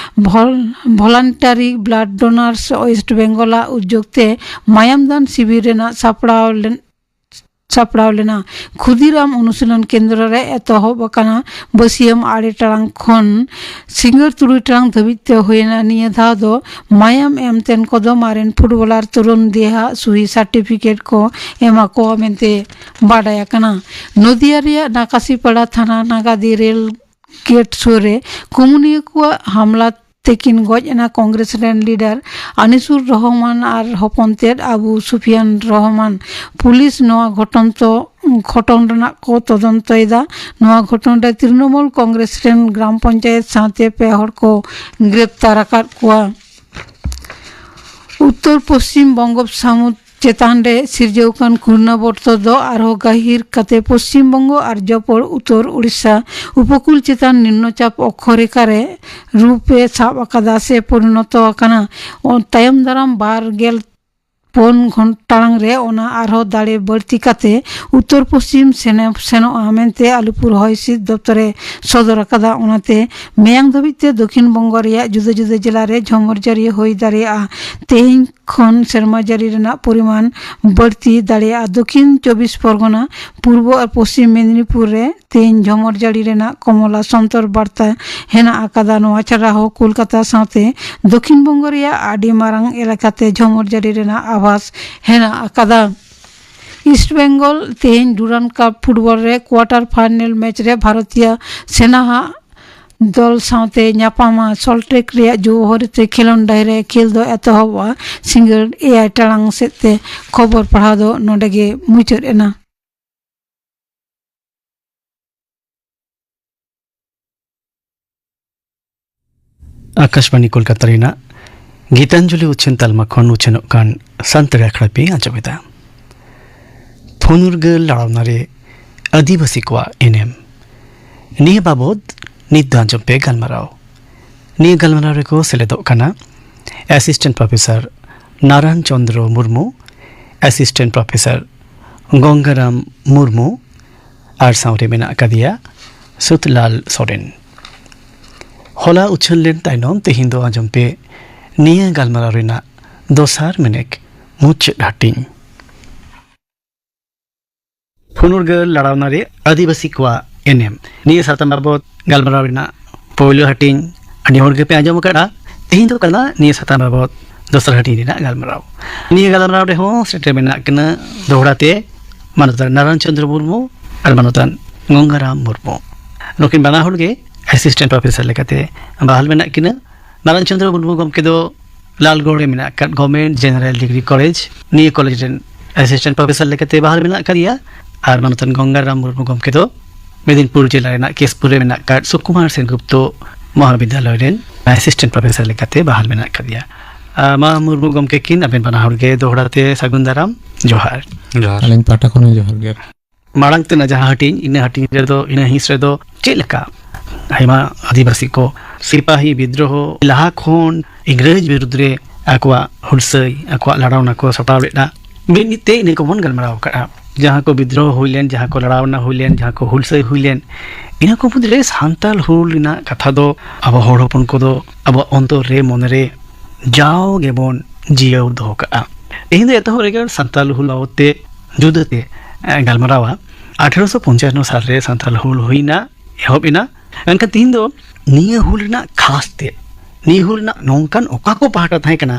Vol- Voluntary Blood Donors West Bengal ᱟᱜ ᱩᱫᱽᱡᱳᱜᱽ ᱛᱮ ᱢᱟᱭᱟᱢ ᱫᱟᱱ ᱥᱤᱵᱤᱨ ᱨᱮᱱᱟᱜ ᱥᱟᱯᱲᱟᱣ ᱞᱮᱱ ᱥᱟᱯᱲᱟᱣ ᱞᱮᱱᱟ᱾ ᱠᱷᱩᱫᱤᱨᱟᱢ ᱚᱱᱩᱥᱤᱞᱚᱱ ᱠᱮᱱᱫᱨᱚ ᱨᱮ ᱮᱛᱚᱦᱚᱵ ᱟᱠᱟᱱᱟ᱾ ᱵᱟᱹᱥᱤᱭᱟᱹᱢ ᱟᱨᱮ ᱴᱟᱲᱟᱝ ᱠᱷᱚᱱ ᱥᱤᱸᱜᱟᱹᱲ ᱛᱩᱨᱩᱭ ᱴᱟᱲᱟᱝ ᱫᱷᱟᱹᱵᱤᱡ ᱛᱮ ᱦᱩᱭᱮᱱᱟ᱾ ᱱᱤᱭᱟᱹ ᱫᱷᱟᱣ ᱫᱚ ᱢᱟᱭᱟᱢ ᱮᱢ ᱛᱮᱱ ᱠᱚᱫᱚ ᱢᱟᱨᱮᱱ ᱯᱷᱩᱴᱵᱚᱞᱟᱨ ᱛᱚᱨᱩᱱ ᱫᱮᱦᱟ ᱥᱩᱦᱤ ᱥᱟᱨᱴᱤᱯᱷᱤᱠᱮᱴ ᱠᱚ ᱮᱢᱟ ᱠᱚᱣᱟ ᱢᱮᱱᱛᱮ ᱵᱟᱰᱟᱭ ᱟᱠᱟᱱᱟ᱾ ᱱᱚᱫᱤᱭᱟ ᱨᱮᱭᱟᱜ ᱱᱟᱠᱟᱥᱤᱯᱟᱲᱟ ᱛᱷᱟᱱᱟ ᱱᱟᱜᱟᱫᱤ ᱨᱮᱞ ᱜᱮᱴ ᱥᱩᱨ ᱨᱮ ᱠᱩᱢᱩᱱᱤᱭᱟᱹ ᱠᱚᱣᱟᱜ ᱦᱟᱢᱞᱟ ᱛᱮᱠᱤᱱ ᱜᱚᱡ ᱮᱱᱟ ᱠᱚᱝᱜᱨᱮᱥ ᱨᱮᱱ ᱞᱤᱰᱟᱨ ᱟᱱᱤᱥᱩᱨ ᱨᱚᱦᱢᱟᱱ ᱟᱨ ᱦᱚᱯᱚᱱ ᱛᱮᱫ ᱟᱵᱩ ᱥᱩᱯᱷᱤᱭᱟᱱ ᱨᱚᱦᱢᱟᱱ᱾ ᱯᱩᱞᱤᱥ ᱱᱚᱣᱟ ᱜᱷᱚᱴᱚᱱ ᱛᱚ, ᱜᱷᱚᱴᱚᱱ ᱨᱮᱱᱟᱜ ᱠᱚ ᱛᱚᱫᱚᱱᱛᱚᱭᱮᱫᱟ᱾ ᱱᱚᱣᱟ ᱜᱷᱚᱴᱚᱱ ᱨᱮ ᱛᱨᱤᱱᱚᱢᱩᱞ ᱠᱚᱝᱜᱨᱮᱥ ᱨᱮᱱ ᱜᱨᱟᱢ ᱯᱚᱧᱪᱟᱭᱮᱛ ᱥᱟᱶᱛᱮ ᱯᱮ ᱦᱚᱲ ᱠᱚ ᱜᱨᱮᱯᱛᱟᱨ ᱟᱠᱟᱫ ᱠᱚᱣᱟ᱾ ᱩᱛᱛᱚᱨ ᱯᱚᱥᱪᱤᱢ ᱵᱚᱝᱜᱳᱯᱥᱟᱢᱩᱫ ᱪᱮᱛᱟᱱ ᱨᱮ ᱥᱤᱨᱡᱟᱹᱣ ᱠᱟᱱ ᱜᱷᱩᱨᱱᱟᱵᱚᱨᱛᱚ ᱫᱚ ᱟᱨᱦᱚᱸ ᱜᱟᱹᱦᱤᱨ ᱠᱟᱛᱮ ᱯᱚᱥᱪᱤᱢ ᱵᱚᱝᱜᱚ ᱟᱨ ᱡᱚᱯᱚᱲ ᱩᱛᱛᱚᱨ ᱩᱲᱤᱥᱥᱟ ᱩᱯᱚᱠᱩᱞ ᱪᱮᱛᱟᱱ ᱱᱤᱢᱱᱚᱪᱟᱯ ᱚᱠᱠᱷᱚᱨᱮᱠᱷᱟ ᱨᱮ ᱨᱩᱯ ᱮ ᱥᱟᱵ ᱟᱠᱟᱫᱟ ᱥᱮ ᱯᱚᱨᱤᱱᱚᱛᱚ ᱟᱠᱟᱱᱟ᱾ ᱚ-, ᱛᱟᱭᱚᱢ ᱫᱟᱨᱟᱢ ᱵᱟᱨ ᱜᱮᱞ ᱯᱩᱱ ᱜᱷᱚᱱ-, ᱴᱟᱲᱟᱝ ᱨᱮ ᱚᱱᱟ ᱟᱨᱦᱚᱸ ᱫᱟᱲᱮ ᱵᱟᱹᱲᱛᱤ ᱠᱟᱛᱮ ᱩᱛᱛᱚᱨ ᱯᱚᱥᱪᱤᱢ ᱥᱮᱱᱮ-, ᱥᱮᱱᱚᱜᱼᱟ ᱢᱮᱱᱛᱮ ᱟᱞᱤᱯᱩᱨ ᱦᱚᱭ ᱦᱤᱸᱥᱤᱫ ᱫᱚᱯᱛᱚᱨ ᱮ ᱥᱚᱫᱚᱨ ᱟᱠᱟᱫᱟ᱾ ᱚᱱᱟᱛᱮ ᱢᱮᱭᱟᱝ ᱫᱷᱟᱹᱵᱤᱡ ᱛᱮ ᱫᱚᱠᱷᱤᱱ ᱵᱚᱝᱜᱚ ᱨᱮᱭᱟᱜ ᱡᱩᱫᱟᱹ ᱡᱩᱫᱟᱹ ᱡᱮᱞᱟ ᱨᱮ ᱡᱷᱚᱢᱚᱨ ᱡᱟᱹᱲᱤ ᱦᱩᱭ ᱫᱟᱲᱮᱭᱟᱜᱼᱟ᱾ ᱛᱮᱦᱮᱧ ᱠᱷᱚᱱ ᱥᱮᱨᱢᱟ ᱡᱟᱹᱲᱤ ᱨᱮᱱᱟᱜ ᱯᱚᱨᱤᱢᱟᱱ ᱵᱟᱹᱲᱛᱤ ᱫᱟᱲᱮᱭᱟᱜᱼᱟ᱾ ᱫᱚᱠᱷᱤᱱ ᱪᱚᱵᱵᱤᱥ ᱯᱚᱨᱜᱚᱱᱟ, ᱯᱩᱨᱵᱚ ᱟᱨ ᱯᱚᱥᱪᱤᱢ ᱢᱮᱫᱤᱱᱤᱯᱩᱨ ᱨᱮ ᱛᱮᱦᱮᱧ ᱡᱷᱚᱢᱚᱨ ᱡᱟᱹᱲᱤ ᱨᱮᱱᱟᱜ ᱠᱚᱢᱚᱞᱟ ᱥᱚᱱᱛᱚᱨ ᱵᱟᱨᱛᱟ ᱦᱮᱱᱟᱜ ᱟᱠᱟᱫᱟ᱾ ᱱᱚᱣᱟ ᱪᱷᱟᱰᱟ ᱦᱚᱸ ᱠᱳᱞᱠᱟᱛᱟ ᱥᱟᱶᱛᱮ ᱫᱚᱠᱷᱤᱱ ᱵᱚᱝᱜᱚ ᱨᱮᱭᱟᱜ ᱟᱹᱰᱤ ᱢᱟᱨᱟᱝ ᱮᱞᱟᱠᱟᱛᱮ ᱡᱷᱚᱢᱚᱨ ᱡᱟᱹᱲᱤ ᱨᱮᱱᱟᱜ ᱟᱵᱷᱟᱥ ᱦᱮᱱᱟᱜ ᱟᱠᱟᱫᱟ᱾ ᱤᱥᱴ ᱵᱮᱝᱜᱚᱞ ᱛᱮᱦᱮᱧ ᱰᱩᱨᱟᱱᱰ ᱠᱟᱯ ᱯᱷᱩᱴᱵᱚᱞ ᱨᱮ ᱠᱣᱟᱴᱟᱨ ᱯᱷᱟᱭᱱᱮᱞ ᱢᱮᱪ ᱨᱮ ᱵᱷᱟᱨᱚᱛᱤᱭᱚ ᱥᱮᱱᱟᱦᱟᱜ ᱫᱚᱞ ᱥᱟᱶᱛᱮ ᱧᱟᱯᱟᱢᱟ᱾ ᱥᱚᱞᱴ ᱞᱮᱠ ᱨᱮᱭᱟᱜ ᱡᱚᱣᱦᱚᱨᱤ ᱛᱮ ᱠᱷᱮᱞᱳᱱᱰ ᱰᱟᱹᱦᱤ ᱨᱮ ᱠᱷᱮᱞ ᱫᱚ ᱮᱛᱚᱦᱚᱵᱚᱜᱼᱟ ᱥᱤᱸᱜᱟᱹᱲ ᱮᱭᱟᱭ ᱴᱟᱲᱟᱝ ᱥᱮᱫ ᱛᱮ᱾ ᱠᱷᱚᱵᱚᱨ ᱯᱟᱲᱦᱟᱣ ᱫᱚ ᱱᱚᱰᱮ ᱜᱮ ᱢᱩᱪᱟᱹᱫ ᱮᱱᱟ᱾ ᱟᱠᱟᱥᱵᱟᱬᱤ ᱠᱳᱞᱠᱟᱛᱟ ᱨᱮᱱᱟᱜ ᱜᱤᱛᱟᱧᱡᱚᱞᱤ ᱩᱪᱷᱟᱹᱱ ᱛᱟᱞᱢᱟ ᱠᱷᱚᱱ ᱩᱪᱷᱟᱹᱱᱚᱜ ᱠᱟᱱ ᱥᱟᱱᱛᱟᱲᱤ ᱟᱠᱷᱲᱟ ᱯᱮ ᱟᱸᱡᱚᱢᱮᱫᱟ᱾ ᱯᱷᱩᱱᱩᱨᱜᱟᱹᱞ ᱞᱟᱲᱟᱣᱱᱟ ᱨᱮ ᱟᱹᱫᱤᱵᱟᱹᱥᱤ ᱠᱚᱣᱟᱜ ᱮᱱᱮᱢ, ᱱᱤᱭᱟᱹ ᱵᱟᱵᱚᱫ ᱱᱤᱛ ᱫᱚ ᱟᱸᱡᱚᱢ ᱯᱮ ᱜᱟᱞᱢᱟᱨᱟᱣ᱾ ᱱᱤᱭᱟᱹ ᱜᱟᱞᱢᱟᱨᱟᱣ ᱨᱮᱠᱚ ᱥᱮᱞᱮᱫᱚᱜ ᱠᱟᱱᱟ ᱮᱥᱤᱥᱴᱮᱱᱴ ᱯᱨᱚᱯᱷᱮᱥᱚᱨ ᱱᱟᱨᱟᱱ ᱪᱚᱸᱫᱽᱨᱚ ᱢᱩᱨᱢᱩ, ᱮᱥᱤᱥᱴᱮᱱᱴ ᱯᱨᱚᱯᱷᱮᱥᱚᱨ ᱜᱚᱝᱜᱟᱨᱟᱢ ᱢᱩᱨᱢᱩ ᱟᱨ ᱥᱟᱶᱨᱮ ᱢᱮᱱᱟᱜ ᱟᱠᱟᱫᱮᱭᱟ ᱥᱩᱛᱞᱟᱞ ᱥᱚᱨᱮᱱ᱾ ᱦᱚᱞᱟ ᱩᱪᱷᱟᱹᱱ ᱞᱮᱱ ᱛᱟᱭᱱᱚᱢ ᱛᱮᱦᱮᱧ ᱫᱚ ᱟᱸᱡᱚᱢ ᱯᱮ ᱱᱤᱭᱟᱹ ᱜᱟᱞᱢᱟᱨᱟᱣ ᱨᱮᱱᱟᱜ ᱫᱚᱥᱟᱨ ᱢᱮᱱᱮᱠ ᱢᱩᱪᱟᱹᱫ ᱦᱟᱹᱴᱤᱧ᱾ ᱯᱷᱩᱱᱩᱨᱜᱟᱹᱞ ᱞᱟᱲᱟᱣᱱᱟ ᱨᱮ ᱟᱹᱫᱤᱵᱟᱹᱥᱤ ᱠᱚᱣᱟᱜ ᱮᱱᱮᱢ, ᱱᱤᱭᱟᱹ ᱥᱟᱛᱟᱢ ᱵᱟᱵᱚᱫ ᱜᱟᱞᱢᱟᱨᱟᱣ ᱨᱮᱱᱟᱜ ᱯᱳᱭᱞᱳ ᱦᱟᱹᱴᱤᱧ ᱟᱹᱰᱤ ᱦᱚᱲ ᱜᱮᱯᱮ ᱟᱸᱡᱚᱢ ᱟᱠᱟᱫᱼᱟ᱾ ᱛᱮᱦᱮᱧ ᱫᱚ ᱠᱟᱱᱟ ᱱᱤᱭᱟᱹ ᱥᱟᱛᱟᱢ ᱵᱟᱵᱚᱫ ᱫᱚᱥᱟᱨ ᱦᱟᱹᱴᱤᱧ ᱨᱮᱱᱟᱜ ᱜᱟᱞᱢᱟᱨᱟᱣ᱾ ᱱᱤᱭᱟᱹ ᱜᱟᱞᱢᱟᱨᱟᱣ ᱨᱮᱦᱚᱸ ᱥᱮᱴᱮᱨ ᱢᱮᱱᱟᱜ ᱠᱤᱱᱟ ᱫᱚᱦᱲᱟ ᱛᱮ ᱢᱟᱱᱚᱛᱟᱱ ᱱᱟᱨᱟᱱ ᱪᱚᱸᱫᱽᱨᱚ ᱢᱩᱨᱢᱩ ᱟᱨ ᱢᱟᱱᱚᱛᱟᱱ ᱜᱚᱝᱜᱟᱨᱟᱢ ᱢᱩᱨᱢᱩ᱾ ᱱᱩᱠᱤᱱ ᱵᱟᱱᱟ ᱦᱚᱲ ᱜᱮ ᱮᱥᱤᱥᱴᱮᱱᱴ ᱯᱨᱚᱯᱷᱮᱥᱚᱨ ᱞᱮᱠᱟᱛᱮ ᱵᱟᱦᱟᱞ ᱢᱮᱱᱟᱜ ᱠᱤᱱᱟ᱾ ᱱᱟᱨᱟᱱ ᱪᱚᱸᱫᱽᱨᱚ ᱢᱩᱨᱢᱩ ᱜᱚᱢᱠᱮ ᱫᱚ ᱞᱟᱞᱜᱚᱲ ᱨᱮ ᱢᱮᱱᱟᱜ ᱟᱠᱟᱫ ᱜᱚᱵᱷᱚᱨᱱᱢᱮᱱᱴ ᱡᱮᱱᱟᱨᱮᱞ ᱰᱤᱜᱽᱨᱤ ᱠᱚᱞᱮᱡᱽ, ᱱᱤᱭᱟᱹ ᱠᱚᱞᱮᱡᱽ ᱨᱮᱱ ᱮᱥᱤᱥᱴᱮᱱᱴ ᱯᱨᱚᱯᱷᱮᱥᱚᱨ ᱞᱮᱠᱟᱛᱮ ᱵᱟᱦᱟᱞ ᱢᱮᱱᱟᱜ ᱟᱠᱟᱫᱮᱭᱟ᱾ ᱟᱨ ᱢᱟᱱᱚᱛᱟᱱ ᱜᱚᱝᱜᱟᱨᱟᱢ ᱢᱩᱨᱢᱩ ᱜᱚᱢᱠᱮ ᱫᱚ ᱢᱮᱫᱤᱱᱯᱩᱨ ᱡᱮᱞᱟ ᱨᱮᱱᱟᱜ ᱠᱮᱥᱯᱩᱨ ᱨᱮ ᱢᱮᱱᱟᱜ ᱟᱠᱟᱫ ᱥᱩᱠᱩᱢᱟᱨ ᱥᱮᱱᱜᱩᱯᱛᱚ ᱢᱚᱦᱟᱵᱤᱫᱽᱭᱟᱞᱚᱭ ᱨᱮᱱ ᱮᱥᱤᱥᱴᱮᱱᱴ ᱯᱨᱚᱯᱷᱮᱥᱚᱨ ᱞᱮᱠᱟᱛᱮ ᱵᱟᱦᱟᱞ ᱢᱮᱱᱟᱜ ᱟᱠᱟᱫᱮᱭᱟ᱾ ᱟᱨ ᱢᱟ ᱢᱩᱨᱢᱩ ᱜᱚᱢᱠᱮ ᱠᱤᱱ ᱟᱵᱮᱱ ᱵᱟᱱᱟ ᱦᱚᱲ ᱜᱮ ᱫᱚᱦᱲᱟ ᱛᱮ ᱥᱟᱹᱜᱩᱱ ᱫᱟᱨᱟᱢ, ᱡᱚᱦᱟᱨ᱾ ᱡᱚᱦᱟᱨ᱾ ᱟᱹᱞᱤᱧ ᱯᱟᱦᱴᱟ ᱠᱷᱚᱱ ᱦᱚᱸ ᱡᱚᱦᱟᱨ ᱜᱮ᱾ ᱢᱟᱲᱟᱝ ᱛᱮᱱᱟᱜ ᱡᱟᱦᱟᱸ ᱦᱟᱹᱴᱤᱧ, ᱤᱱᱟᱹ ᱦᱟᱹᱴᱤᱧ ᱨᱮᱫᱚ, ᱤᱱᱟᱹ ᱦᱤᱸᱥ ᱨᱮᱫᱚ ᱪᱮᱫ ᱞᱮᱠᱟ ᱟᱭᱢᱟ ᱟᱹᱫᱤᱵᱟᱹᱥᱤ ᱠᱚ ᱥᱤᱯᱟᱦᱤ ᱵᱤᱫᱽᱨᱳᱦᱚ ᱞᱟᱦᱟ ᱠᱷᱚᱱ ᱤᱝᱨᱮᱡᱽ ᱵᱤᱨᱩᱫᱽ ᱨᱮ ᱟᱠᱚᱣᱟᱜ ᱦᱩᱞᱥᱟᱹᱭ, ᱟᱠᱚᱣᱟᱜ ᱞᱟᱲᱟᱣᱱᱟ ᱠᱚ ᱥᱟᱯᱲᱟᱣ ᱞᱮᱫᱟ? ᱢᱤᱫ ᱢᱤᱫ ᱛᱮ ᱤᱱᱟᱹ ᱠᱚᱵᱚᱱ ᱜᱟᱞᱢᱟᱨᱟᱣ ᱟᱠᱟᱫᱼᱟ᱾ ᱡᱟᱦᱟᱸ ᱠᱚ ᱵᱤᱫᱽᱨᱳᱦᱚ ᱦᱩᱭ ᱞᱮᱱ, ᱡᱟᱦᱟᱸ ᱠᱚ ᱞᱟᱲᱟᱣᱱᱟ ᱦᱩᱭ ᱞᱮᱱ, ᱡᱟᱦᱟᱸ ᱠᱚ ᱦᱩᱞᱥᱟᱹᱭ ᱦᱩᱭ ᱞᱮᱱ, ᱤᱱᱟᱹ ᱠᱚ ᱢᱩᱫᱽᱨᱮ ᱥᱟᱱᱛᱟᱞ ᱦᱩᱞ ᱨᱮᱱᱟᱜ ᱠᱟᱛᱷᱟ ᱫᱚ ᱟᱵᱚ ᱦᱚᱲ ᱦᱚᱯᱚᱱ ᱠᱚᱫᱚ ᱟᱵᱚᱣᱟᱜ ᱚᱱᱛᱚᱨ ᱨᱮ, ᱢᱚᱱᱮ ᱨᱮ ᱡᱟᱣ ᱜᱮᱵᱚᱱ ᱡᱤᱭᱟᱹᱣ ᱫᱚᱦᱚ ᱠᱟᱜᱼᱟ᱾ ᱛᱮᱦᱮᱧ ᱫᱚ ᱮᱛᱚᱦᱚᱵ ᱨᱮᱜᱮ ᱥᱟᱱᱛᱟᱞ ᱦᱩᱞ ᱵᱟᱵᱚᱫ ᱛᱮ ᱡᱩᱫᱟᱹᱛᱮ, ᱮ, ᱜᱟᱞᱢᱟᱨᱟᱣᱟ᱾ ᱟᱴᱷᱨᱚᱥᱚ ᱯᱚᱧᱪᱟᱱᱱᱚ ᱥᱟᱞ ᱨᱮ ᱥᱟᱱᱛᱟᱞ ᱦᱩᱞ ᱦᱩᱭᱱᱟ, ᱮᱦᱚᱵ ᱮᱱᱟ᱾ ᱢᱮᱱᱠᱷᱟᱱ ᱛᱮᱦᱮᱧ ᱫᱚ ᱱᱤᱭᱟᱹ ᱦᱩᱞ ᱨᱮᱱᱟᱜ ᱠᱷᱟᱥ ᱛᱮ, ᱱᱤᱭᱟᱹ ᱦᱩᱞ ᱨᱮᱱᱟᱜ ᱱᱚᱝᱠᱟᱱ ᱚᱠᱟ ᱠᱚ ᱯᱟᱦᱴᱟ ᱛᱟᱦᱮᱸ ᱠᱟᱱᱟ,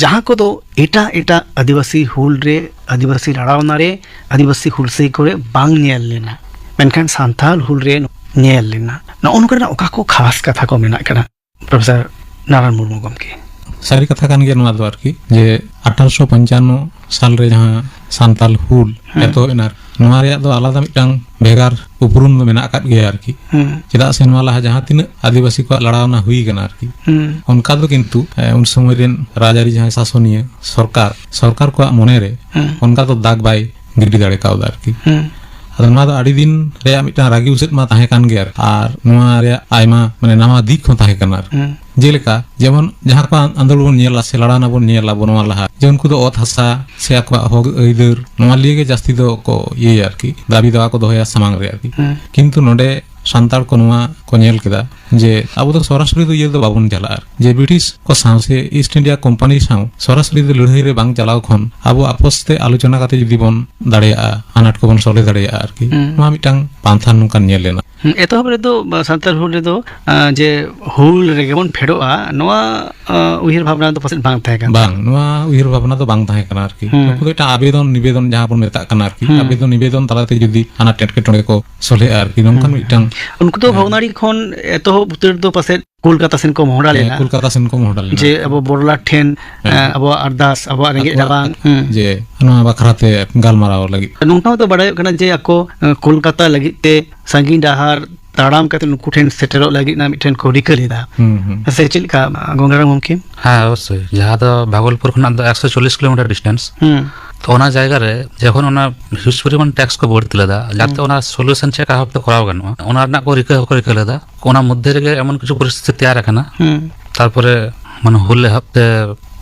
ᱡᱟᱦᱟᱸ ᱠᱚᱫᱚ ᱮᱴᱟᱜ ᱮᱴᱟᱜ ᱟᱹᱫᱤᱵᱟᱹᱥᱤ ᱦᱩᱞ ᱨᱮ, ᱟᱹᱫᱤᱵᱟᱹᱥᱤ ᱞᱟᱲᱟᱣᱱᱟ ᱨᱮ, ᱟᱹᱫᱤᱵᱟᱹᱥᱤ ᱦᱩᱞᱥᱟᱹᱭ ᱠᱚᱨᱮ ᱵᱟᱝ ᱧᱮᱞ ᱞᱮᱱᱟ, ᱢᱮᱱᱠᱷᱟᱱ ᱥᱟᱱᱛᱟᱞ ᱦᱩᱞ ᱨᱮ ᱧᱮᱞ ᱞᱮᱱᱟ᱾ ᱱᱚᱜᱼᱚ ᱱᱚᱝᱠᱟᱱᱟᱜ ᱚᱠᱟ ᱠᱚ ᱠᱷᱟᱥ ᱠᱟᱛᱷᱟ ᱠᱚ ᱢᱮᱱᱟᱜ ᱠᱟᱱᱟ, ᱯᱨᱚᱯᱷᱮᱥᱚᱨ ᱱᱟᱨᱟᱭᱚᱱ ᱢᱩᱨᱢᱩ ᱜᱚᱢᱠᱮ? ᱥᱟᱹᱨᱤ ᱠᱟᱛᱷᱟ ᱠᱟᱱ ᱜᱮᱭᱟ ᱱᱚᱣᱟ ᱫᱚ ᱟᱨᱠᱤ, ᱡᱮ ᱟᱴᱷᱟᱨᱚᱥᱚ ᱯᱚᱧᱪᱟᱱᱱᱚ ᱥᱟᱞ ᱨᱮ ᱡᱟᱦᱟᱸ ᱥᱟᱱᱛᱟᱞ ᱦᱩᱞ ᱦᱮᱸ᱾ ᱮᱛᱚᱦᱚᱵ ᱮᱱᱟ, ᱱᱚᱣᱟ ᱨᱮᱭᱟᱜ ᱫᱚ ᱟᱞᱟᱫᱟ ᱢᱤᱫᱴᱟᱝ ᱵᱷᱮᱜᱟᱨ ᱩᱯᱨᱩᱢ ᱫᱚ ᱢᱮᱱᱟᱜ ᱟᱠᱟᱫ ᱜᱮᱭᱟ ᱟᱨᱠᱤ᱾ ᱦᱮᱸ᱾ ᱪᱮᱫᱟᱜ ᱥᱮ ᱱᱚᱣᱟ ᱞᱟᱦᱟ ᱡᱟᱦᱟᱸ ᱛᱤᱱᱟᱹᱜ ᱟᱹᱫᱤᱵᱟᱹᱥᱤ ᱠᱚᱣᱟᱜ ᱞᱟᱲᱟᱣᱱᱟ ᱦᱩᱭ ᱠᱟᱱᱟ ᱟᱨᱠᱤ, ᱦᱮᱸ᱾ ᱚᱱᱠᱟ ᱫᱚ ᱠᱤᱱᱛᱩ, ᱮ, ᱩᱱ ᱥᱚᱢᱚᱭ ᱨᱮᱱ ᱨᱟᱡᱽᱟᱹᱨᱤ ᱡᱟᱦᱟᱸᱭ ᱥᱟᱥᱚᱱᱤᱭᱟᱹ ᱥᱚᱨᱠᱟᱨ, ᱥᱚᱨᱠᱟᱨ ᱠᱚᱣᱟᱜ ᱢᱚᱱᱮ ᱨᱮ ᱦᱮᱸ᱾ ᱚᱱᱠᱟ ᱫᱚ ᱫᱟᱜᱽ ᱵᱟᱭ ᱜᱤᱰᱤ ᱫᱟᱲᱮ ᱠᱟᱣᱫᱟ ᱟᱨᱠᱤ᱾ ᱦᱮᱸ᱾ ᱟᱫᱚ ᱱᱚᱣᱟ ᱫᱚ ᱟᱹᱰᱤ ᱫᱤᱱ ᱨᱮᱭᱟᱜ ᱢᱤᱫᱴᱟᱝ ᱨᱟᱹᱜᱤ ᱩᱥᱟᱹᱫ ᱢᱟ ᱛᱟᱦᱮᱸ ᱠᱟᱱ ᱜᱮᱭᱟ, ᱟᱨ ᱱᱚᱣᱟ ᱨᱮᱭᱟᱜ ᱟᱭᱢᱟ, ᱢᱟᱱᱮ, ᱱᱟᱣᱟ ᱫᱤᱠ ᱦᱚᱸ ᱛᱟᱦᱮᱸ ᱠᱟᱱᱟ ᱟᱨᱠᱤ᱾ ᱦᱮᱸ᱾ ᱡᱮᱞᱮᱠᱟ, ᱡᱮᱢᱚᱱ ᱡᱟᱦᱟᱸ ᱠᱚ ᱟᱸᱫᱳᱲ ᱵᱚᱱ ᱧᱮᱞᱟ ᱥᱮ ᱞᱟᱲᱟᱣᱱᱟ ᱵᱚᱱ ᱧᱮᱞᱟ ᱟᱵᱚ ᱱᱚᱣᱟ ᱞᱟᱦᱟ, ᱡᱮ ᱩᱱᱠᱩ ᱫᱚ ᱚᱛ ᱦᱟᱥᱟ ᱥᱮ ᱟᱠᱚᱣᱟᱜ ᱦᱚᱠ ᱟᱹᱭᱫᱟᱹᱨ, ᱱᱚᱣᱟ ᱞᱤᱭᱮ ᱜᱮ ᱡᱟᱹᱥᱛᱤ ᱫᱚ ᱠᱚ ᱤᱭᱟᱹᱭᱟ ᱟᱨᱠᱤ, ᱫᱟᱹᱵᱤ ᱫᱟᱣᱟ ᱠᱚ ᱫᱚᱦᱚᱭᱟ ᱥᱟᱢᱟᱝ ᱨᱮ ᱟᱨᱠᱤ᱾ ᱦᱮᱸ᱾ ᱠᱤᱱᱛᱩ ᱱᱚᱰᱮ ᱥᱟᱱᱛᱟᱲ ᱠᱚ ᱱᱚᱣᱟ ᱠᱚ ᱧᱮᱞ ᱠᱮᱫᱟ ᱡᱮ ᱟᱵᱚ ᱫᱚ ᱥᱚᱨᱟᱥᱚᱨᱤ ᱫᱚ ᱤᱭᱟᱹ ᱫᱚ ᱵᱟᱵᱚᱱ ᱪᱟᱞᱟᱜᱼᱟ, ᱡᱮ ᱵᱨᱤᱴᱤᱥ ᱠᱚ ᱥᱟᱶ ᱥᱮ ᱤᱥᱴ ᱤᱱᱰᱤᱭᱟ ᱠᱳᱢᱯᱟᱱᱤ ᱥᱟᱶ ᱥᱚᱨᱟᱥᱚᱨᱤ ᱫᱚ ᱞᱟᱹᱲᱦᱟᱹᱭ ᱨᱮ ᱵᱟᱝ ᱪᱟᱞᱟᱣ ᱠᱷᱚᱱ ᱟᱵᱚ ᱟᱯᱚᱥ ᱛᱮ ᱟᱞᱳᱪᱚᱱᱟ ᱠᱟᱛᱮ ᱡᱩᱫᱤ ᱵᱚᱱ ᱫᱟᱲᱮᱭᱟᱜᱼᱟ, ᱟᱱᱟᱴ ᱠᱚᱵᱚᱱ ᱥᱚᱞᱦᱮ ᱫᱟᱲᱮᱭᱟᱜᱼᱟ ᱟᱨᱠᱤ᱾ ᱦᱩᱸ᱾ ᱱᱚᱣᱟ ᱢᱤᱫᱴᱟᱝ ᱯᱟᱱᱛᱷᱟ ᱱᱚᱝᱠᱟᱱ ᱧᱮᱞ ᱞᱮᱱᱟ᱾ ᱦᱩᱸ, ᱮᱛᱚᱦᱚᱵ ᱨᱮᱫᱚ, ᱵᱟ, ᱥᱟᱱᱛᱟᱲ ᱦᱩᱞ ᱨᱮᱫᱚ, ᱟ, ᱡᱮ ᱦᱩᱞ ᱨᱮᱜᱮ ᱵᱚᱱ ᱯᱷᱮᱰᱚᱜᱼᱟ, ᱱᱚᱣᱟ, ᱟ, ᱩᱭᱦᱟᱹᱨ ᱵᱷᱟᱵᱽᱱᱟ ᱫᱚ ᱯᱟᱥᱮᱡ ᱵᱟᱝ ᱛᱟᱦᱮᱸ ᱠᱟᱱᱟ᱾ ᱵᱟᱝ, ᱱᱚᱣᱟ ᱩᱭᱦᱟᱹᱨ ᱵᱷᱟᱵᱽᱱᱟ ᱫᱚ ᱵᱟᱝ ᱛᱟᱦᱮᱸ ᱠᱟᱱᱟ ᱟᱨᱠᱤ᱾ ᱦᱩᱸ᱾ ᱱᱩᱠᱩ ᱫᱚ ᱮᱴᱟᱜ ᱟᱵᱮᱫᱚᱱ ᱱᱤᱵᱮᱫᱚᱱ ᱡᱟᱦᱟᱸ ᱵᱚᱱ ᱢᱮᱛᱟᱜ ᱠᱟᱱᱟ ᱟᱨᱠᱤ, ᱦᱩᱸ᱾ ᱟᱵᱮᱫᱚᱱ ᱱᱤᱵᱮᱫᱚᱱ ᱛᱟᱞᱟ ᱛᱮ ᱡᱩᱫᱤ ᱟᱱᱟᱴ ᱮᱴᱠᱮᱴᱚᱬᱮ ᱠᱚ ᱥᱚᱞᱦᱮᱜᱼᱟ ᱟᱨᱠᱤ, ᱱᱚᱝᱠᱟᱱ ᱦᱩᱸ᱾ ᱢᱤᱫᱴᱟᱝ, ᱩᱱᱠᱩ ᱫᱚ ᱦᱮᱸ᱾ ᱵᱷᱚᱜᱽᱱᱟᱰᱤ ᱠᱷᱚᱱ ᱮᱛᱚᱦᱚᱵ ᱩᱛᱟᱹᱨ ᱫᱚ ᱯᱟᱥᱮᱡ ᱠᱳᱞᱠᱟᱛᱟ ᱥᱮᱱ ᱠᱚ ᱢᱚᱦᱰᱟ ᱦᱮᱸ, ᱞᱮᱱᱟ᱾ ᱠᱳᱞᱠᱟᱛᱟ ᱥᱮᱱ ᱠᱚ ᱢᱚᱦᱰᱟ ᱞᱮᱱᱟ᱾ ᱡᱮ ᱟᱵᱚ ᱵᱚᱨᱞᱟᱴ ᱴᱷᱮᱱ, ᱦᱮᱸ᱾ ᱮᱸ, ᱟᱵᱚᱣᱟᱜ ᱟᱨᱫᱟᱥ, ᱟᱵᱚᱣᱟᱜ ᱨᱮᱸᱜᱮᱡ ᱟᱠᱚᱣᱟᱜ ᱨᱟᱵᱟᱝ, ᱦᱩᱸ᱾ ᱡᱮ ᱱᱚᱣᱟ ᱵᱟᱠᱷᱨᱟ ᱛᱮ ᱜᱟᱞᱢᱟᱨᱟᱣ ᱞᱟᱹᱜᱤᱫ᱾ ᱱᱚᱝᱠᱟ ᱦᱚᱸᱛᱚ ᱵᱟᱲᱟᱭᱚᱜ ᱠᱟᱱᱟ ᱡᱮ ᱟᱠᱚ, ᱮᱸ, ᱠᱳᱞᱠᱟᱛᱟ ᱞᱟᱹᱜᱤᱫ ᱛᱮ ᱥᱟᱺᱜᱤᱧ ᱰᱟᱦᱟᱨ ᱛᱟᱲᱟᱢ ᱠᱟᱛᱮ ᱱᱩᱠᱩ ᱴᱷᱮᱱ ᱥᱮᱴᱮᱨᱚᱜ ᱞᱟᱹᱜᱤᱫ ᱨᱮᱱᱟᱜ ᱢᱤᱫᱴᱮᱱ ᱠᱚ ᱨᱤᱠᱟᱹ ᱞᱮᱫᱟ᱾ ᱦᱩᱸ, ᱦᱩᱸ᱾ ᱥᱮ ᱪᱮᱫ ᱞᱮᱠᱟ, ᱜᱚᱝᱜᱟᱨᱟᱢ ᱢᱩᱢᱠᱤᱱ? ᱦᱮᱸ, ᱚᱵᱚᱥᱥᱳᱭ᱾ ᱡᱟᱦᱟᱸ ᱫᱚ ᱵᱷᱟᱜᱚᱞᱯᱩᱨ ᱠᱷᱚᱱᱟᱜ ᱫᱚ ᱮᱠᱥᱚ ᱪᱚᱞᱞᱤᱥ ᱠᱤᱞᱳᱢᱤᱴᱟᱨ ᱰᱤᱥᱴᱮᱱᱥ᱾ ᱦᱩᱸ᱾ ᱛᱚ, ᱚᱱᱟ ᱡᱟᱭᱜᱟ ᱨᱮ ᱡᱚᱠᱷᱚᱱ ᱚᱱᱟ huge ᱯᱚᱨᱤᱢᱟᱱ ᱴᱮᱠᱥ ᱠᱚ ᱵᱟᱹᱲᱛᱤ ᱞᱮᱫᱟ, ᱡᱟᱛᱮ ᱦᱩᱸ᱾ ᱚᱱᱟ ᱥᱚᱞᱩᱭᱩᱥᱚᱱ ᱪᱮᱫ ᱞᱮᱠᱟ ᱵᱷᱟᱵᱛᱮ ᱠᱚᱨᱟᱣ ᱜᱟᱱᱚᱜᱼᱟ, ᱚᱱᱟ ᱨᱮᱱᱟᱜ ᱠᱚ ᱨᱤᱠᱟᱹ ᱦᱚᱸᱠᱚ ᱨᱤᱠᱟᱹ ᱞᱮᱫᱟ᱾ ᱚᱱᱟ ᱢᱚᱫᱽᱫᱷᱮ ᱨᱮᱜᱮ ᱮᱢᱚᱱ ᱠᱤᱪᱷᱩ ᱯᱚᱨᱤᱥᱛᱷᱤᱛᱤ ᱛᱮᱭᱟᱨ ᱟᱠᱟᱱᱟ᱾ ᱦᱩᱸ᱾ ᱛᱟᱨᱯᱚᱨᱮ ᱢᱟᱱᱮ ᱦᱩᱞ ᱮᱦᱚᱵ ᱛᱮ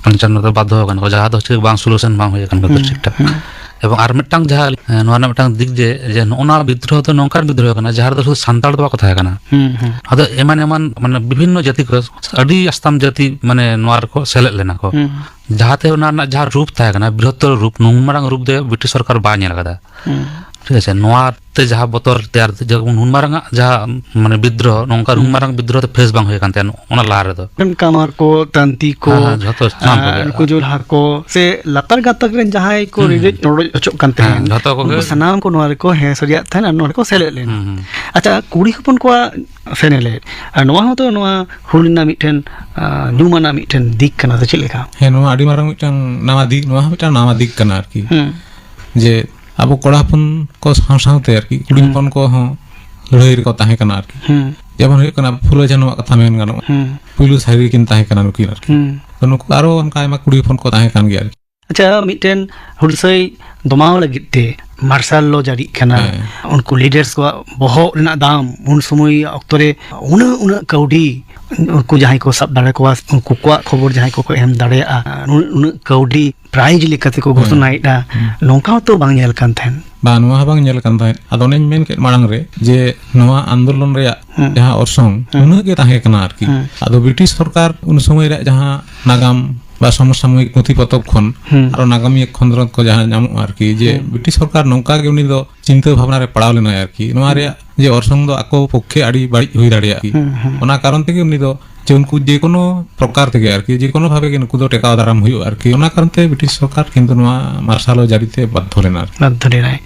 ᱯᱚᱧᱪᱟᱱᱱᱚ ᱫᱚ ᱵᱟᱫᱽᱫᱷᱚ ᱟᱠᱟᱱᱟ ᱠᱚ, ᱡᱟᱦᱟᱸ ᱫᱚ ᱦᱚᱪᱪᱷᱮ ᱵᱟᱝ ᱥᱚᱞᱩᱭᱩᱥᱚᱱ ᱵᱟᱝ ᱦᱩᱭ ᱟᱠᱟᱱ ᱠᱷᱟᱹᱛᱤᱨ ᱦᱩᱸ, ᱴᱷᱤᱠ ᱴᱷᱟᱠ᱾ ᱦᱩᱸ᱾ ᱮᱵᱚᱝ ᱟᱨ ᱢᱤᱫᱴᱟᱝ ᱡᱟᱦᱟᱸ, ᱮ, ᱱᱚᱣᱟ ᱨᱮᱱᱟᱜ ᱢᱤᱫᱴᱟᱝ ᱫᱤᱠ ᱡᱮ, ᱡᱮ ᱱᱚᱜᱼᱚ ᱱᱚᱣᱟ ᱵᱤᱫᱽᱫᱨᱳᱦᱚ ᱫᱚ ᱱᱚᱝᱠᱟᱱ ᱵᱤᱫᱽᱫᱨᱳᱦᱚ ᱠᱟᱱᱟ, ᱡᱟᱦᱟᱸ ᱨᱮᱫᱚ ᱥᱩᱫᱷᱩ ᱥᱟᱱᱛᱟᱲ ᱫᱚ ᱵᱟᱠᱚ ᱛᱟᱦᱮᱸ ᱠᱟᱱᱟ᱾ ᱦᱩᱸ, ᱦᱩᱸ᱾ ᱟᱫᱚ ᱮᱢᱟᱱ ᱮᱢᱟᱱ, ᱢᱟᱱᱮ, ᱵᱤᱵᱷᱤᱱᱱᱚ ᱡᱟᱹᱛᱤ ᱠᱚ, ᱟᱹᱰᱤ ᱟᱥᱛᱟᱢ ᱡᱟᱹᱛᱤ, ᱢᱟᱱᱮ, ᱱᱚᱣᱟ ᱨᱮᱠᱚ ᱥᱮᱞᱮᱫ ᱞᱮᱱᱟ ᱠᱚ᱾ ᱦᱩᱸ᱾ ᱡᱟᱦᱟᱸᱛᱮ ᱚᱱᱟ ᱨᱮᱱᱟᱜ ᱡᱟᱦᱟᱸ ᱨᱩᱯ ᱛᱟᱦᱮᱸ ᱠᱟᱱᱟ, ᱵᱨᱤᱦᱚᱛᱛᱚᱨ ᱨᱩᱯ, ᱱᱩᱱ ᱢᱟᱨᱟᱝ ᱨᱩᱯ ᱫᱚ ᱵᱨᱤᱴᱤᱥ ᱥᱚᱨᱠᱟᱨ ᱵᱟᱭ ᱧᱮᱞ ᱟᱠᱟᱫᱟ᱾ ᱦᱩᱸ᱾ ᱴᱷᱤᱠ ᱟᱪᱷᱮ, ᱱᱚᱣᱟ ᱛᱮ ᱡᱟᱦᱟᱸ ᱵᱚᱛᱚᱨ ᱛᱮᱭᱟᱨ, ᱡᱮᱢᱚᱱ ᱱᱩᱱ ᱢᱟᱨᱟᱝ ᱟᱜ ᱡᱟᱦᱟᱸ, ᱢᱟᱱᱮ, ᱵᱤᱫᱽᱫᱨᱳᱦᱚ, ᱱᱚᱝᱠᱟ ᱱᱩᱱ ᱦᱩᱸ᱾ ᱢᱟᱨᱟᱝ ᱵᱤᱫᱽᱫᱨᱳᱦᱚ ᱫᱚ ᱯᱷᱮᱥ ᱵᱟᱝ ᱦᱩᱭ ᱟᱠᱟᱱ ᱛᱟᱦᱮᱸᱫ ᱚᱱᱟ ᱞᱟᱦᱟ ᱨᱮᱫᱚ᱾ ᱢᱤᱫᱴᱮᱱ ᱠᱟᱢᱟᱨ ᱠᱚ, ᱛᱟᱱᱛᱤ ᱠᱚ, ᱦᱮᱸ, ᱦᱮᱸ, ᱡᱷᱚᱛᱚ ᱥᱟᱱᱟᱢ ᱟᱨ ᱠᱚᱜᱮ᱾ ᱱᱩᱠᱩ ᱡᱳᱞᱦᱟ ᱠᱚ, ᱥᱮ ᱞᱟᱛᱟᱨ ᱜᱟᱛᱟᱠ ᱨᱮᱱ ᱡᱟᱦᱟᱸᱭ ᱠᱚ ᱦᱩᱸ, ᱨᱮᱸᱜᱮᱡ ᱦᱩᱸ᱾ ᱨᱚᱰᱚᱡ ᱦᱚᱪᱚᱜ ᱠᱟᱱ ᱦᱮᱸ, ᱛᱟᱦᱮᱸᱱ, ᱡᱷᱚᱛᱚ ᱠᱚᱜᱮ᱾ ᱩᱱᱠᱩ ᱥᱟᱱᱟᱢ ᱠᱚ ᱱᱚᱣᱟ ᱨᱮᱠᱚ ᱦᱮᱸ ᱥᱟᱹᱨᱤᱭᱟᱜ ᱛᱟᱦᱮᱸᱱ ᱟᱨ ᱱᱚᱣᱟ ᱨᱮᱠᱚ ᱥᱮᱞᱮᱫ ᱞᱮᱱᱟ᱾ ᱦᱩᱸ, ᱦᱩᱸ᱾ ᱟᱪᱪᱷᱟ, ᱠᱩᱲᱤ ᱦᱚᱯᱚᱱ ᱠᱚᱣᱟᱜ ᱥᱮᱱᱮᱞᱮᱫ, ᱟᱨ ᱱᱚᱣᱟ ᱦᱚᱸᱛᱚ ᱱᱚᱣᱟ ᱦᱩᱞ ᱨᱮᱱᱟᱜ ᱢᱤᱫᱴᱮᱱ, ᱟᱸ, ᱧᱩᱢᱟᱱᱟᱜ ᱢᱤᱫᱴᱮᱱ ᱫᱤᱠ ᱠᱟᱱᱟ, ᱥᱮ ᱪᱮᱫ ᱞᱮᱠᱟ? ᱦᱮᱸ, ᱱᱚᱣᱟ ᱟᱹᱰᱤ ᱢᱟᱨᱟᱝ ᱢᱤᱫᱴᱟᱝ ᱱᱟᱣᱟ ᱫᱤᱠ, ᱱᱚᱣᱟ ᱦᱚᱸ ᱢᱤᱫᱴᱟᱝ ᱱᱟᱣᱟ ᱫᱤᱠ ᱠᱟᱱᱟ ᱟᱨᱠᱤ᱾ ᱦᱩᱸ᱾ ᱡᱮ ᱟᱵᱚ ᱠᱚᱲᱟ ᱦᱚᱯᱚᱱ ᱠᱚ ᱥᱟᱶ ᱥᱟᱶᱛᱮ ᱟᱨᱠᱤ ᱠᱩᱲᱤ ᱦᱩᱸ᱾ ᱦᱚᱯᱚᱱ ᱠᱚᱦᱚᱸ ᱞᱟᱹᱲᱦᱟᱹᱭ ᱨᱮᱠᱚ ᱛᱟᱦᱮᱸ ᱠᱟᱱᱟ ᱟᱨᱠᱤ᱾ ᱦᱩᱸ᱾ ᱡᱮᱢᱚᱱ ᱦᱩᱭᱩᱜ ᱠᱟᱱᱟ ᱯᱷᱩᱞᱳ ᱡᱷᱟᱱᱚᱣᱟᱜ ᱠᱟᱛᱷᱟ ᱢᱮᱱ ᱜᱟᱱᱚᱜᱼᱟ᱾ ᱦᱩᱸ᱾ ᱯᱩᱭᱞᱩ ᱥᱟᱹᱨᱤ ᱠᱤᱱ ᱛᱟᱦᱮᱸ ᱠᱟᱱᱟ ᱱᱩᱠᱤᱱ ᱟᱨᱠᱤ᱾ ᱦᱩᱸ᱾ ᱛᱚ ᱱᱩᱠᱩ ᱟᱨᱚ ᱚᱱᱠᱟ ᱟᱭᱢᱟ ᱠᱩᱲᱤ ᱦᱚᱯᱚᱱ ᱠᱚ ᱛᱟᱦᱮᱸ ᱠᱟᱱ ᱜᱮᱭᱟ ᱟᱨᱠᱤ᱾ ᱟᱪᱪᱷᱟ, ᱢᱤᱫᱴᱮᱱ ᱦᱩᱞᱥᱟᱹᱭ ᱫᱚᱢᱟᱣ ᱞᱟᱹᱜᱤᱫ ᱛᱮ ᱢᱟᱨᱥᱟᱞ ᱞᱚ ᱡᱟᱹᱨᱤᱜ ᱠᱟᱱᱟ᱾ ᱦᱮᱸ᱾ ᱩᱱᱠᱩ ᱞᱤᱰᱟᱨᱥ ᱠᱚᱣᱟᱜ ᱵᱚᱦᱚᱜ ᱨᱮᱱᱟᱜ ᱫᱟᱢ ᱩᱱ ᱥᱚᱢᱚᱭ ᱚᱠᱛᱚ ᱨᱮ ᱩᱱᱟᱹᱜ, ᱩᱱᱟᱹᱜ ᱠᱟᱹᱣᱰᱤ, ᱩᱱᱠᱩ ᱡᱟᱦᱟᱸᱭ ᱠᱚ ᱥᱟᱵ ᱫᱟᱲᱮ ᱠᱚᱣᱟ, ᱩᱱᱠᱩ ᱠᱚᱣᱟᱜ ᱠᱷᱚᱵᱚᱨ ᱡᱟᱦᱟᱸᱭ ᱠᱚᱠᱚ ᱮᱢ ᱫᱟᱲᱮᱭᱟᱜᱼᱟ, ᱩᱱᱟᱹᱜ, ᱩᱱᱟᱹᱜ ᱠᱟᱹᱣᱰᱤ ᱯᱨᱟᱭᱤᱡᱽ ᱞᱮᱠᱟ ᱛᱮᱠᱚ ᱦᱮᱸ᱾ ᱜᱷᱳᱥᱚᱱᱟᱭᱮᱫᱼᱟ, ᱦᱮᱸ᱾ ᱱᱚᱝᱠᱟ ᱦᱚᱸᱛᱚ ᱵᱟᱝ ᱧᱮᱞ ᱠᱟᱱ ᱛᱟᱦᱮᱸᱱ᱾ ᱵᱟᱝ, ᱱᱚᱣᱟ ᱦᱚᱸ ᱵᱟᱝ ᱧᱮᱞ ᱠᱟᱱ ᱛᱟᱦᱮᱸᱫ᱾ ᱟᱫᱚ ᱚᱱᱮᱧ ᱢᱮᱱ ᱠᱮᱫ ᱢᱟᱲᱟᱝ ᱨᱮ ᱡᱮ ᱱᱚᱣᱟ ᱟᱱᱫᱳᱞᱚᱱ ᱨᱮᱭᱟᱜ ᱦᱮᱸ᱾ ᱡᱟᱦᱟᱸ ᱚᱨᱥᱚᱝ, ᱦᱮᱸ᱾ ᱩᱱᱟᱹᱜ ᱜᱮ ᱛᱟᱦᱮᱸ ᱠᱟᱱᱟ ᱟᱨᱠᱤ᱾ ᱦᱮᱸ᱾ ᱟᱫᱚ ᱵᱨᱤᱴᱤᱥ ᱥᱚᱨᱠᱟᱨ ᱩᱱ ᱥᱚᱢᱚᱭ ᱨᱮᱭᱟᱜ ᱡᱟᱦᱟᱸ ᱱᱟᱜᱟᱢ ᱵᱟ ᱥᱚᱢᱚᱥᱟᱢᱚᱭᱤᱠ ᱯᱩᱛᱷᱤ ᱯᱚᱛᱚᱵ ᱠᱷᱚᱱ ᱦᱮᱸ᱾ ᱟᱨᱚ ᱱᱟᱜᱟᱢᱤᱭᱟᱹ ᱠᱷᱚᱸᱫᱽᱨᱚᱸᱫᱽ ᱠᱚ ᱡᱟᱦᱟᱸ ᱧᱟᱢᱚᱜᱼᱟ ᱟᱨᱠᱤ, ᱡᱮ ᱦᱮᱸ᱾ ᱵᱨᱤᱴᱤᱥ ᱥᱚᱨᱠᱟᱨ ᱱᱚᱝᱠᱟ ᱜᱮ ᱩᱱᱤ ᱫᱚ ᱪᱤᱱᱛᱟᱹ ᱵᱷᱟᱵᱽᱱᱟ ᱨᱮ ᱯᱟᱲᱟᱣ ᱞᱮᱱᱟᱭ ᱟᱨᱠᱤ᱾ ᱱᱚᱣᱟ ᱦᱮᱸ᱾ ᱨᱮᱭᱟᱜ ᱡᱮ ᱚᱨᱥᱚᱝ ᱫᱚ ᱟᱠᱚ ᱯᱚᱠᱠᱷᱮ ᱟᱹᱰᱤ ᱵᱟᱹᱲᱤᱡ ᱦᱩᱭ ᱫᱟᱲᱮᱭᱟᱜᱼᱟ ᱟᱨᱠᱤ᱾ ᱦᱮᱸ, ᱦᱮᱸ᱾ ᱚᱱᱟ ᱠᱟᱨᱚᱱ ᱛᱮᱜᱮ ᱩᱱᱤ ᱫᱚ ᱡᱮ ᱩᱱᱠᱩ ᱡᱮ ᱠᱳᱱᱳ ᱯᱨᱚᱠᱟᱨ ᱛᱮᱜᱮ ᱟᱨᱠᱤ, ᱡᱮ ᱠᱳᱱᱳ ᱵᱷᱟᱵᱮ ᱜᱮ ᱱᱩᱠᱩ ᱫᱚ ᱴᱮᱠᱟᱣ ᱫᱟᱨᱟᱢ ᱦᱩᱭᱩᱜᱼᱟ ᱟᱨᱠᱤ᱾ ᱚᱱᱟ ᱠᱟᱨᱚᱱ ᱛᱮ ᱵᱨᱤᱴᱤᱥ ᱥᱚᱨᱠᱟᱨ ᱠᱤᱱᱛᱩ ᱱᱚᱣᱟ ᱢᱟᱨᱥᱟᱞ ᱞᱚ ᱡᱟᱹᱨᱤ ᱛᱮ ᱵᱟᱫᱽᱫᱷᱚ ᱞᱮᱱᱟ ᱟᱨᱠᱤ᱾ ᱵᱟᱫᱽᱫᱷᱚ ᱞᱮᱱᱟᱭ᱾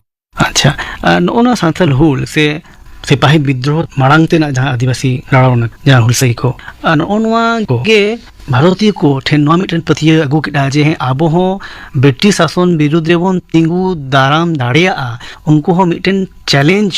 ᱟᱪᱪᱷᱟ, ᱟᱨ ᱱᱚᱜᱼᱚ ᱱᱚᱣᱟ ᱥᱟᱱᱛᱟᱲ ᱦᱩᱞ ᱥᱮ ᱥᱤᱯᱟᱦᱤ ᱵᱤᱫᱽᱫᱨᱳᱦᱚ ᱢᱟᱲᱟᱝ ᱛᱮᱱᱟᱜ ᱡᱟᱦᱟᱸ ᱟᱹᱫᱤᱵᱟᱹᱥᱤ ᱞᱟᱲᱟᱣ ᱨᱮᱱᱟᱜ ᱡᱟᱦᱟᱸ ᱦᱩᱞᱥᱟᱹᱭ ᱠᱚ, ᱟᱨ ᱱᱚᱜᱼᱚ ᱱᱚᱣᱟ ᱠᱚᱜᱮ ᱵᱷᱟᱨᱚᱛᱤᱭᱚ ᱠᱚ ᱴᱷᱮᱱ ᱱᱚᱣᱟ ᱢᱤᱫᱴᱮᱱ ᱯᱟᱹᱛᱭᱟᱹᱣ ᱟᱹᱜᱩ ᱠᱮᱫᱟ ᱡᱮ ᱦᱮᱸ, ᱟᱵᱚ ᱦᱚᱸ ᱵᱨᱤᱴᱤᱥ ᱥᱟᱥᱚᱱ ᱵᱤᱨᱩᱫᱽ ᱨᱮᱵᱚᱱ ᱛᱤᱸᱜᱩ ᱫᱟᱨᱟᱢ ᱫᱟᱲᱮᱭᱟᱜᱼᱟ, ᱩᱱᱠᱩ ᱦᱚᱸ ᱢᱤᱫᱴᱮᱱ ᱪᱮᱞᱮᱧᱡᱽ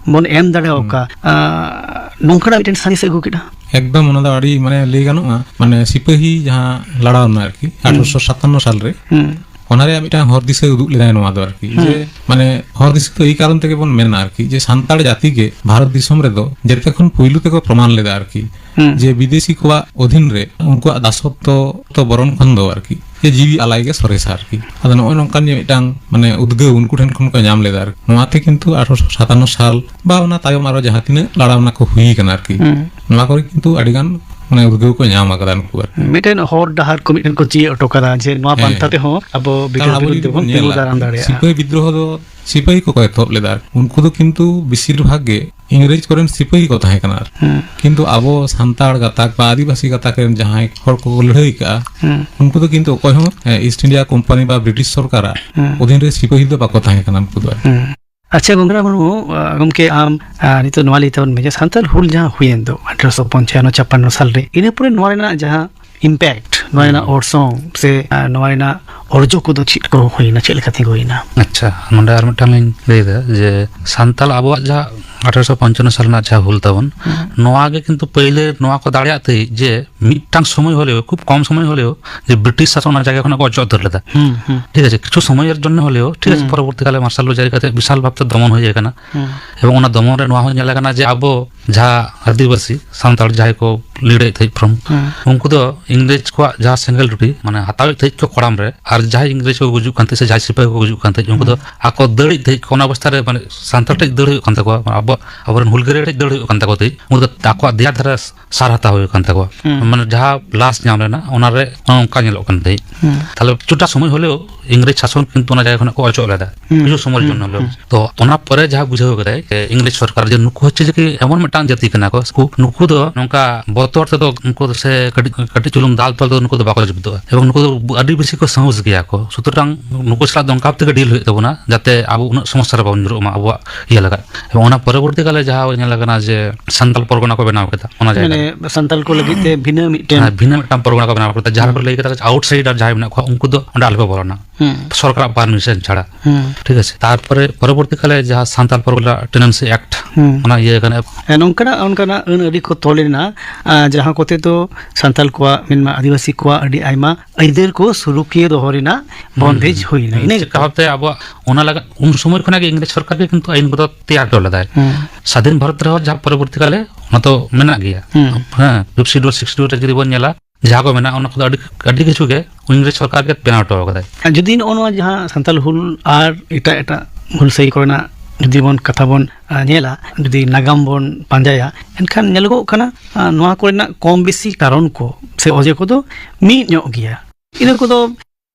ᱵᱚᱱ ᱮᱢ ᱫᱟᱲᱮᱭᱟᱜ ᱦᱩᱸ᱾ ᱚᱠᱟ, ᱟᱸ, ᱱᱚᱝᱠᱟᱱᱟᱜ ᱢᱤᱫᱴᱮᱱ ᱥᱟᱸᱫᱮᱥ ᱮ ᱟᱹᱜᱩ ᱠᱮᱫᱟ᱾ ᱮᱠᱫᱚᱢ, ᱚᱱᱟ ᱫᱚ ᱟᱹᱰᱤ, ᱢᱟᱱᱮ, ᱞᱟᱹᱭ ᱜᱟᱱᱚᱜᱼᱟ, ᱢᱟᱱᱮ, ᱥᱤᱯᱟᱹᱦᱤ ᱡᱟᱦᱟᱸ ᱞᱟᱲᱟᱣ ᱞᱮᱱᱟ ᱟᱨᱠᱤ, ᱦᱩᱸ᱾ ᱟᱴᱷᱨᱚᱥᱚ ᱥᱟᱛᱟᱱᱱᱚ ᱥᱟᱞ ᱨᱮ, ᱦᱩᱸ᱾ ᱚᱱᱟ ᱨᱮᱭᱟᱜ ᱢᱤᱫᱴᱟᱝ ᱦᱚᱨ ᱫᱤᱥᱟᱹ ᱩᱫᱩᱜ ᱞᱮᱫᱟᱭ ᱱᱚᱣᱟ ᱫᱚ ᱟᱨᱠᱤ, ᱦᱩᱸ᱾ ᱡᱮ, ᱢᱟᱱᱮ, ᱦᱚᱨ ᱫᱤᱥᱟᱹ ᱫᱚ ᱮᱭ ᱠᱟᱨᱚᱱ ᱛᱮᱜᱮ ᱵᱚᱱ ᱢᱮᱱᱟ ᱟᱨᱠᱤ, ᱡᱮ ᱥᱟᱱᱛᱟᱲ ᱡᱟᱹᱛᱤ ᱜᱮ ᱵᱷᱟᱨᱚᱛ ᱫᱤᱥᱚᱢ ᱨᱮᱫᱚ ᱡᱮᱛᱮ ᱠᱷᱚᱱ ᱯᱩᱭᱞᱩ ᱛᱮᱠᱚ ᱯᱨᱚᱢᱟᱱ ᱞᱮᱫᱟ ᱟᱨᱠᱤ, ᱦᱩᱸ᱾ ᱡᱮ ᱵᱤᱫᱮᱥᱤ ᱠᱚᱣᱟᱜ ᱚᱫᱷᱤᱱ ᱨᱮ ᱩᱱᱠᱩᱣᱟᱜ ᱫᱟᱥᱚᱛᱛᱚ ᱛᱚ ᱵᱚᱨᱚᱱ ᱠᱷᱚᱱ ᱫᱚ ᱟᱨᱠᱤ, ᱡᱮ ᱡᱤᱣᱤ ᱟᱞᱟᱭ ᱜᱮ ᱥᱚᱨᱮᱥᱟ ᱟᱨᱠᱤ᱾ ᱟᱫᱚ ᱱᱚᱜᱼᱚᱭ ᱱᱚᱝᱠᱟᱱ ᱡᱮ ᱢᱤᱫᱴᱟᱝ, ᱢᱟᱱᱮ, ᱩᱫᱽᱜᱟᱹᱣ ᱩᱱᱠᱩ ᱴᱷᱮᱱ ᱠᱷᱚᱱ ᱠᱚ ᱧᱟᱢ ᱞᱮᱫᱟ ᱟᱨᱠᱤ᱾ ᱱᱚᱣᱟᱛᱮ ᱠᱤᱱᱛᱩ ᱟᱴᱷᱨᱚᱥᱚ ᱥᱟᱛᱟᱱᱱᱚ ᱥᱟᱞ ᱵᱟ ᱚᱱᱟ ᱛᱟᱭᱚᱢ ᱟᱨᱚ ᱡᱟᱦᱟᱸ ᱛᱤᱱᱟᱹᱜ ᱞᱟᱲᱟᱣᱱᱟ ᱠᱚ ᱦᱩᱭ ᱠᱟᱱᱟ ᱟᱨᱠᱤ, ᱦᱩᱸ᱾ ᱱᱚᱣᱟ ᱠᱚᱨᱮ ᱠᱤᱱᱛᱩ ᱟᱹᱰᱤ ᱜᱟᱱ, ᱢᱟᱱᱮ, ᱩᱫᱽᱜᱟᱹᱣ ᱠᱚ ᱧᱟᱢ ᱟᱠᱟᱫᱟ ᱱᱩᱠᱩ ᱟᱨᱠᱤ᱾ ᱢᱤᱫᱴᱮᱱ ᱦᱚᱨ ᱰᱟᱦᱟᱨ ᱠᱚ ᱢᱤᱫᱴᱮᱱ ᱠᱚ ᱪᱤᱭᱟᱹ ᱦᱚᱴᱚ ᱠᱟᱫᱟ ᱡᱮ ᱱᱚᱣᱟ ᱦᱮᱸ᱾ ᱯᱟᱱᱛᱷᱟ ᱛᱮᱦᱚᱸ ᱟᱵᱚ ᱠᱟᱨᱚᱱ ᱵᱤᱫᱨᱳᱦᱤ ᱟᱵᱚ ᱵᱤᱨᱩᱫᱽ ᱡᱩᱫᱤ ᱨᱮᱵᱚᱱ ᱵᱚᱱ ᱛᱤᱸᱜᱩ ᱧᱮᱞᱟ, ᱫᱟᱨᱟᱢ ᱫᱟᱲᱮᱭᱟᱜᱼᱟ᱾ ᱥᱤᱯᱟᱹᱦᱤ ᱵᱤᱫᱽᱨᱳᱦᱚ ᱫᱚ ᱥᱤᱯᱟᱹᱦᱤ ᱠᱚᱠᱚ ᱮᱛᱚᱦᱚᱵ ᱞᱮᱫᱟ᱾ ᱩᱱᱠᱩ ᱫᱚ ᱠᱤᱱᱛᱩ ᱵᱮᱥᱤᱨ ᱵᱷᱟᱜᱽ ᱜᱮ ᱤᱝᱨᱮᱡᱽ ᱠᱚᱨᱮᱱ ᱥᱤᱯᱟᱹᱦᱤ ᱠᱚ ᱛᱟᱦᱮᱸ ᱠᱟᱱᱟ ᱟᱨᱠᱤ᱾ ᱦᱩᱸ᱾ ᱠᱤᱱᱛᱩ ᱟᱵᱚ ᱥᱟᱱᱛᱟᱲ ᱜᱟᱛᱟᱠ ᱵᱟ ᱟᱹᱫᱤᱵᱟᱹᱥᱤ ᱜᱟᱛᱟᱠ ᱨᱮᱱ ᱡᱟᱦᱟᱸᱭ ᱦᱚᱲ ᱠᱚᱠᱚ ᱞᱟᱹᱲᱦᱟᱹᱭ ᱠᱟᱜᱼᱟ, ᱦᱩᱸ᱾ ᱩᱱᱠᱩ ᱫᱚ ᱠᱤᱱᱛᱩ ᱚᱠᱚᱭ ᱦᱚᱸ, ᱮ, ᱤᱥᱴ ᱤᱱᱰᱤᱭᱟ ᱠᱳᱢᱯᱟᱱᱤ ᱵᱟ ᱵᱨᱤᱴᱤᱥ ᱥᱚᱨᱠᱟᱨᱟᱜ ᱦᱩᱸ᱾ ᱚᱫᱷᱤᱱ ᱨᱮ ᱥᱤᱯᱟᱹᱦᱤ ᱫᱚ ᱵᱟᱠᱚ ᱛᱟᱦᱮᱸ ᱠᱟᱱᱟ ᱩᱱᱠᱩ ᱫᱚ ᱟᱨᱠᱤ᱾ ᱦᱩᱸ᱾ ᱟᱪᱪᱷᱟ, ᱜᱚᱝᱠᱮ ᱨᱟᱢ ᱢᱩᱨᱢᱩ, ᱟ, ᱜᱚᱝᱠᱮ ᱟᱢ, ᱟ, ᱱᱤᱛᱚᱜ ᱱᱚᱣᱟ ᱞᱟᱹᱭ ᱛᱟᱵᱚᱱ ᱢᱮ ᱡᱮ ᱥᱟᱱᱛᱟᱲ ᱦᱩᱞ ᱡᱟᱦᱟᱸ ᱦᱩᱭᱮᱱ ᱫᱚ ᱟᱴᱷᱨᱚᱥᱚ ᱯᱚᱧᱪᱟᱱᱱᱚ ᱪᱷᱟᱯᱟᱱᱱᱚ ᱥᱟᱞ ᱨᱮ, ᱤᱱᱟᱹ ᱯᱚᱨᱮ ᱱᱚᱣᱟ ᱨᱮᱱᱟᱜ ᱡᱟᱦᱟᱸ impact, ᱱᱚᱣᱟ ᱨᱮᱱᱟᱜ ᱦᱩᱸ᱾ ᱚᱨᱥᱚᱝ ᱥᱮ, ᱟ, ᱱᱚᱣᱟ ᱨᱮᱱᱟᱜ ᱚᱨᱡᱚ ᱠᱚᱫᱚ ᱪᱮᱫ ᱠᱚ ᱦᱩᱭᱱᱟ, ᱪᱮᱫ ᱞᱮᱠᱟ ᱛᱤᱸᱜᱩᱭᱮᱱᱟ? ᱟᱪᱪᱷᱟ, ᱱᱚᱰᱮ ᱟᱨ ᱢᱤᱫᱴᱟᱝ ᱞᱤᱧ ᱞᱟᱹᱭᱫᱟ ᱡᱮ ᱥᱟᱱᱛᱟᱲ ᱟᱵᱚᱣᱟᱜ ᱡᱟᱦᱟᱸ ᱟᱴᱷᱨᱚᱥᱚ ᱯᱚᱧᱪᱟᱱᱱᱚ ᱥᱟᱞ ᱨᱮᱱᱟᱜ ᱡᱟᱦᱟᱸ ᱦᱩᱞ ᱛᱟᱵᱚᱱ, ᱦᱩᱸ᱾ ᱱᱚᱣᱟ ᱜᱮ ᱠᱤᱱᱛᱩ ᱯᱟᱹᱭᱞᱟᱹ ᱱᱚᱣᱟ ᱠᱚ ᱫᱟᱲᱮᱭᱟᱜ ᱛᱟᱦᱮᱸᱫ ᱡᱮ ᱢᱤᱫᱴᱟᱝ ᱥᱚᱢᱚᱭ ᱦᱚᱞᱮᱣ, ᱠᱷᱩᱵ ᱠᱚᱢ ᱥᱚᱢᱚᱭ ᱦᱚᱞᱮᱣ, ᱡᱮ ᱵᱨᱤᱴᱤᱥ ᱥᱟᱥᱚᱱ ᱚᱱᱟ ᱡᱟᱭᱜᱟ ᱠᱷᱚᱱᱟᱜ ᱠᱚ ᱚᱪᱚᱜ ᱩᱛᱟᱹᱨ ᱞᱮᱫᱟ᱾ ᱦᱩᱸ, ᱦᱩᱸ᱾ ᱴᱷᱤᱠ ᱟᱪᱷᱮ, ᱠᱤᱪᱷᱩ ᱥᱚᱢᱚᱭᱮᱨ ᱡᱚᱱᱱᱚ ᱦᱚᱞᱮᱣ, ᱴᱷᱤᱠ ᱟᱪᱷᱮ, ᱦᱩᱸ᱾ ᱯᱚᱨᱚᱵᱚᱨᱛᱤ ᱠᱟᱞᱮ ᱢᱟᱨᱥᱟᱞ ᱞᱚ ᱡᱟᱹᱨᱤ ᱠᱟᱛᱮ ᱵᱤᱥᱟᱞ ᱵᱷᱟᱵᱛᱮ ᱫᱚᱢᱚᱱ ᱦᱩᱭ ᱟᱠᱟᱱᱟ᱾ ᱦᱩᱸ᱾ ᱮᱵᱚᱝ ᱚᱱᱟ ᱫᱚᱢᱚᱱ ᱨᱮ ᱱᱚᱣᱟ ᱦᱚᱸ ᱧᱮᱞ ᱟᱠᱟᱱᱟ ᱡᱮ ᱟᱵᱚ ᱡᱟᱦᱟᱸ ᱟᱹᱫᱤᱵᱟᱹᱥᱤ ᱥᱟᱱᱛᱟᱲ ᱡᱟᱦᱟᱸᱭ ᱠᱚ ᱞᱟᱹᱲᱦᱟᱹᱭᱮᱫ ᱛᱟᱦᱮᱸᱫ ᱯᱷᱨᱚᱢ, ᱦᱩᱸ᱾ ᱩᱱᱠᱩ ᱫᱚ ᱤᱝᱨᱮᱡᱽ ᱠᱚᱣᱟᱜ ᱡᱟᱦᱟᱸ ᱥᱮᱸᱜᱮᱞ ᱴᱩᱴᱤ, ᱢᱟᱱᱮ, ᱦᱟᱛᱟᱣᱮᱫ ᱛᱟᱦᱮᱸᱫ ᱠᱚ ᱠᱚᱲᱟᱢ ᱨᱮ, ᱟᱨ ᱡᱟᱦᱟᱸᱭ ᱤᱝᱨᱮᱡᱽ ᱠᱚ ᱜᱩᱡᱩᱜ ᱠᱟᱱ ᱛᱟᱦᱮᱸᱫ ᱥᱮ ᱡᱟᱦᱟᱸᱭ ᱥᱤᱯᱟᱹᱦᱤ ᱠᱚ ᱜᱩᱡᱩᱜ ᱠᱟᱱ ᱛᱟᱦᱮᱸᱫ, ᱩᱱᱠᱩ ᱫᱚ ᱦᱩᱸ᱾ ᱟᱠᱚ ᱫᱟᱹᱲ ᱮᱫ ᱛᱟᱦᱮᱸᱫ ᱠᱚ, ᱚᱱᱟ ᱚᱵᱚᱥᱛᱷᱟ ᱨᱮ, ᱢᱟᱱᱮ, ᱥᱟᱱᱛᱟᱲ ᱴᱷᱮᱱ ᱫᱟᱹᱲ ᱦᱩᱭᱩᱜ ᱠᱟᱱ ᱛᱟᱠᱚᱣᱟ, ᱟᱵᱚ, ᱟᱵᱚᱨᱮᱱ ᱦᱩᱞᱜᱟᱹᱨᱤᱭᱟᱹ ᱴᱷᱮᱱ ᱫᱟᱹᱲ ᱦᱩᱭᱩᱜ ᱠᱟᱱ ᱛᱟᱠᱚ ᱛᱟᱦᱮᱸᱫ, ᱩᱱᱠᱩ ᱫᱚ ᱟᱠᱚᱣᱟᱜ ᱫᱮᱭᱟ ᱫᱷᱟᱨᱮ ᱥᱟᱨ ᱦᱟᱛᱟᱣ ᱦᱩᱭᱩᱜ ᱠᱟᱱ ᱛᱟᱠᱚᱣᱟ᱾ ᱦᱩᱸ᱾ ᱢᱟᱱᱮ ᱡᱟᱦᱟᱸ ᱞᱟᱥ ᱧᱟᱢ ᱞᱮᱱᱟ, ᱚᱱᱟ ᱨᱮ ᱚᱱᱠᱟ ᱧᱮᱞᱚᱜ ᱠᱟᱱ ᱛᱟᱦᱮᱸᱫ᱾ ᱦᱩᱸ᱾ ᱛᱟᱦᱞᱮ ᱠᱤᱪᱷᱩᱴᱟ ᱥᱚᱢᱚᱭ ᱦᱚᱞᱮᱣ ᱤᱝᱨᱮᱡᱽ ᱥᱟᱥᱚᱱ ᱠᱤᱱᱛᱩ ᱚᱱᱟ ᱡᱟᱭᱜᱟ ᱠᱷᱚᱱᱟᱜ ᱠᱚ ᱚᱪᱚᱜ ᱞᱮᱫᱟ, ᱦᱩᱸ᱾ ᱠᱤᱪᱷᱩ ᱥᱚᱢᱚᱭ ᱦᱩᱸ᱾ ᱡᱚᱱᱱᱚ ᱦᱚᱞᱮᱣ᱾ ᱦᱩᱸ᱾ ᱛᱚ ᱚᱱᱟ ᱯᱚᱨᱮ ᱡᱟᱦᱟᱸ ᱵᱩᱡᱷᱟᱹᱣ ᱠᱟᱫᱟᱭ ᱡᱮ ᱤᱝᱨᱮᱡᱽ ᱥᱚᱨᱠᱟᱨ ᱡᱮ ᱱᱩᱠᱩ ᱦᱚᱪᱪᱷᱮ ᱡᱮ ᱠᱤ ᱮᱢᱚᱱ ᱢᱤᱫᱴᱟᱝ ᱡᱟᱹᱛᱤ ᱠᱟᱱᱟ ᱠᱚ, ᱱᱩᱠᱩ, ᱱᱩᱠᱩ ᱫᱚ ᱱᱚᱝᱠᱟ ᱵᱚᱛᱚᱨ ᱛᱮᱫᱚ ᱩᱱᱠᱩ ᱫᱚ ᱥᱮ ᱠᱟᱹᱴᱤᱡ, ᱠᱟᱹᱴᱤᱡ ᱪᱩᱞᱩᱝ ᱫᱟᱞ ᱛᱚᱞ ᱛᱮᱫᱚ ᱱᱩᱠᱩ ᱫᱚ ᱵᱟᱠᱚ ᱡᱩᱵᱫᱚᱜᱼᱟ᱾ ᱮᱵᱚᱝ ᱱᱩᱠᱩ ᱫᱚ ᱟᱹᱰᱤ ᱵᱮᱥᱤ ᱠᱚ ᱥᱟᱦᱚᱥ ᱜᱮᱭᱟ ᱠᱚ᱾ ᱥᱩᱛᱚᱨᱟᱝ ᱱᱩᱠᱩ ᱥᱟᱞᱟᱜ ᱫᱚ ᱚᱱᱠᱟ ᱛᱮᱜᱮ ᱰᱤᱞ ᱦᱩᱭᱩᱜ ᱛᱟᱵᱚᱱᱟ, ᱡᱟᱛᱮ ᱟᱵᱚ ᱩᱱᱟᱹᱜ ᱥᱚᱢᱚᱥᱥᱟ ᱨᱮ ᱵᱟᱵᱚᱱ ᱧᱩᱨᱩᱜ ᱢᱟ ᱟᱵᱚᱣᱟᱜ ᱤᱭᱟᱹ ᱞᱟᱜᱟᱫ᱾ ᱮᱵᱚᱝ ᱚᱱᱟ ᱯᱚᱨᱚᱵᱚᱨᱛᱤ ᱠᱟᱞᱮ ᱡᱟᱦᱟᱸ ᱧᱮᱞ ᱟᱠᱟᱱᱟ ᱡᱮ ᱥᱟᱱᱛᱟᱞ ᱯᱚᱨᱜᱚᱱᱟ ᱠᱚ ᱵᱮᱱᱟᱣ ᱠᱮᱫᱟ, ᱚᱱᱟ ᱡᱟᱭᱜᱟ ᱨᱮ᱾ ᱢᱟᱱᱮ ᱥᱟᱱᱛᱟᱞ ᱠᱚ ᱞᱟᱹᱜᱤᱫ ᱛᱮ ᱵᱷᱤᱱᱟᱹ ᱢᱤᱫᱴᱮᱱ ᱦᱮᱸ, ᱵᱷᱤᱱᱟᱹ ᱢᱤᱫᱴᱟᱝ ᱯᱚᱨᱜᱚᱱᱟ ᱠᱚ ᱵᱮᱱᱟᱣ ᱠᱮᱫᱟ, ᱡᱟᱦᱟᱸ ᱦᱩᱸ᱾ ᱠᱚ ᱞᱟᱹᱭ ᱠᱮᱫᱟ ᱟᱣᱩᱴᱥᱟᱭᱰᱟᱨ ᱡᱟᱦᱟᱸᱭ ᱢᱮᱱᱟᱜ ᱠᱚᱣᱟ, ᱩᱱᱠᱩ ᱫᱚ ᱚᱸᱰᱮ ᱟᱞᱚᱯᱮ ᱵᱚᱞᱚᱱᱟ᱾ ᱦᱩᱸ᱾ ᱥᱚᱨᱠᱟᱨᱟᱜ ᱯᱟᱨᱢᱤᱥᱚᱱ ᱪᱷᱟᱲᱟ᱾ ᱦᱩᱸ᱾ ᱴᱷᱤᱠ ᱟᱪᱷᱮ, ᱛᱟᱨᱯᱚᱨᱮ ᱯᱚᱨᱚᱵᱚᱨᱛᱤ ᱠᱟᱞᱮ ᱡᱟᱦᱟᱸ ᱥᱟᱱᱛᱟᱲ ᱯᱟᱨᱜᱟᱱᱟ ᱴᱮᱱᱮᱱᱥᱤ ᱮᱠᱴ, ᱦᱩᱸ᱾ ᱚᱱᱟ ᱤᱭᱟᱹ ᱠᱟᱱᱟ᱾ ᱦᱮᱸ, ᱱᱚᱝᱠᱟᱱᱟᱜ, ᱚᱱᱠᱟᱱᱟᱜ ᱟᱹᱱ ᱟᱹᱨᱤ ᱠᱚ ᱛᱚᱞ ᱮᱱᱟ, ᱟᱨ ᱡᱟᱦᱟᱸ ᱠᱚᱛᱮ ᱫᱚ ᱥᱟᱱᱛᱟᱲ ᱠᱚᱣᱟᱜ, ᱢᱮᱱᱢᱟ ᱟᱹᱫᱤᱵᱟᱹᱥᱤ ᱠᱚᱣᱟᱜ ᱟᱹᱰᱤ ᱟᱭᱢᱟ ᱟᱹᱭᱫᱟᱹᱨ ᱠᱚ ᱥᱩᱨᱩᱠᱤᱭᱟᱹ ᱫᱚᱦᱚ ᱨᱮᱱᱟᱜ ᱵᱚᱱᱫᱮᱡᱽ ᱦᱩᱭᱱᱟ᱾ ᱤᱱᱟᱹ ᱪᱮᱠᱟ ᱵᱷᱟᱵᱛᱮ ᱟᱵᱚᱣᱟᱜ ᱚᱱᱟ ᱞᱟᱜᱟ-, ᱩᱱ ᱥᱚᱢᱚᱭ ᱠᱷᱚᱱᱟᱜ ᱜᱮ ᱤᱝᱨᱮᱡᱽ ᱥᱚᱨᱠᱟᱨ ᱜᱮ ᱠᱤᱱᱛᱩ ᱟᱹᱭᱤᱱ ᱠᱚᱫᱚ ᱛᱮᱭᱟᱨ ᱦᱚᱴᱚ ᱞᱮᱫᱟᱭ᱾ ᱦᱩᱸ᱾ ᱥᱟᱫᱷᱤᱱ ᱵᱷᱟᱨᱚᱛ ᱨᱮᱦᱚᱸ ᱡᱟᱦᱟᱸ ᱯᱚᱨᱚᱵᱚᱨᱛᱤ ᱠᱟᱞᱮ ᱚᱱᱟ ᱫᱚ ᱢᱮᱱᱟᱜ ᱜᱮᱭᱟ᱾ ᱦᱩᱸ᱾ ᱦᱮᱸ, ᱯᱷᱤᱯᱛᱷ ᱥᱤᱰᱩᱞ, ᱥᱤᱠᱥᱛᱷ ᱥᱤᱰᱩᱞ ᱨᱮ ᱡᱩᱫᱤ ᱵᱚᱱ ᱧᱮᱞᱟ, ᱡᱟᱦᱟᱸ ᱠᱚ ᱢᱮᱱᱟᱜᱼᱟ, ᱚᱱᱟ ᱠᱚᱫᱚ ᱟᱹᱰᱤ, ᱟᱹᱰᱤ ᱠᱤᱪᱷᱩ ᱜᱮ ᱤᱝᱨᱮᱡᱽ ᱥᱚᱨᱠᱟᱨ ᱜᱮ ᱵᱮᱱᱟᱣ ᱦᱚᱴᱚ ᱟᱠᱟᱫᱟᱭ᱾ ᱟᱨ ᱡᱩᱫᱤ ᱱᱚᱜᱼᱚ ᱱᱚᱣᱟ ᱡᱟᱦᱟᱸ ᱥᱟᱱᱛᱟᱞ ᱦᱩᱞ ᱟᱨ ᱮᱴᱟᱜ ᱮᱴᱟᱜ ᱦᱩᱞᱥᱟᱹᱭ ᱠᱚᱨᱮᱱᱟᱜ ᱡᱩᱫᱤ ᱵᱚᱱ ᱠᱟᱛᱷᱟ ᱵᱚᱱ, ᱟ, ᱧᱮᱞᱟ, ᱡᱩᱫᱤ ᱱᱟᱜᱟᱢ ᱵᱚᱱ ᱯᱟᱸᱡᱟᱭᱟ, ᱮᱱᱠᱷᱟᱱ ᱧᱮᱞᱚᱜᱚᱜ ᱠᱟᱱᱟ, ᱟ, ᱱᱚᱣᱟ ᱠᱚᱨᱮᱱᱟᱜ ᱠᱚᱢ ᱵᱮᱥᱤ ᱠᱟᱨᱚᱱ ᱠᱚ ᱥᱮ ᱚᱡᱮ ᱠᱚᱫᱚ ᱢᱤᱫ ᱧᱚᱜ ᱜᱮᱭᱟ᱾ ᱤᱱᱟᱹ ᱠᱚᱫᱚ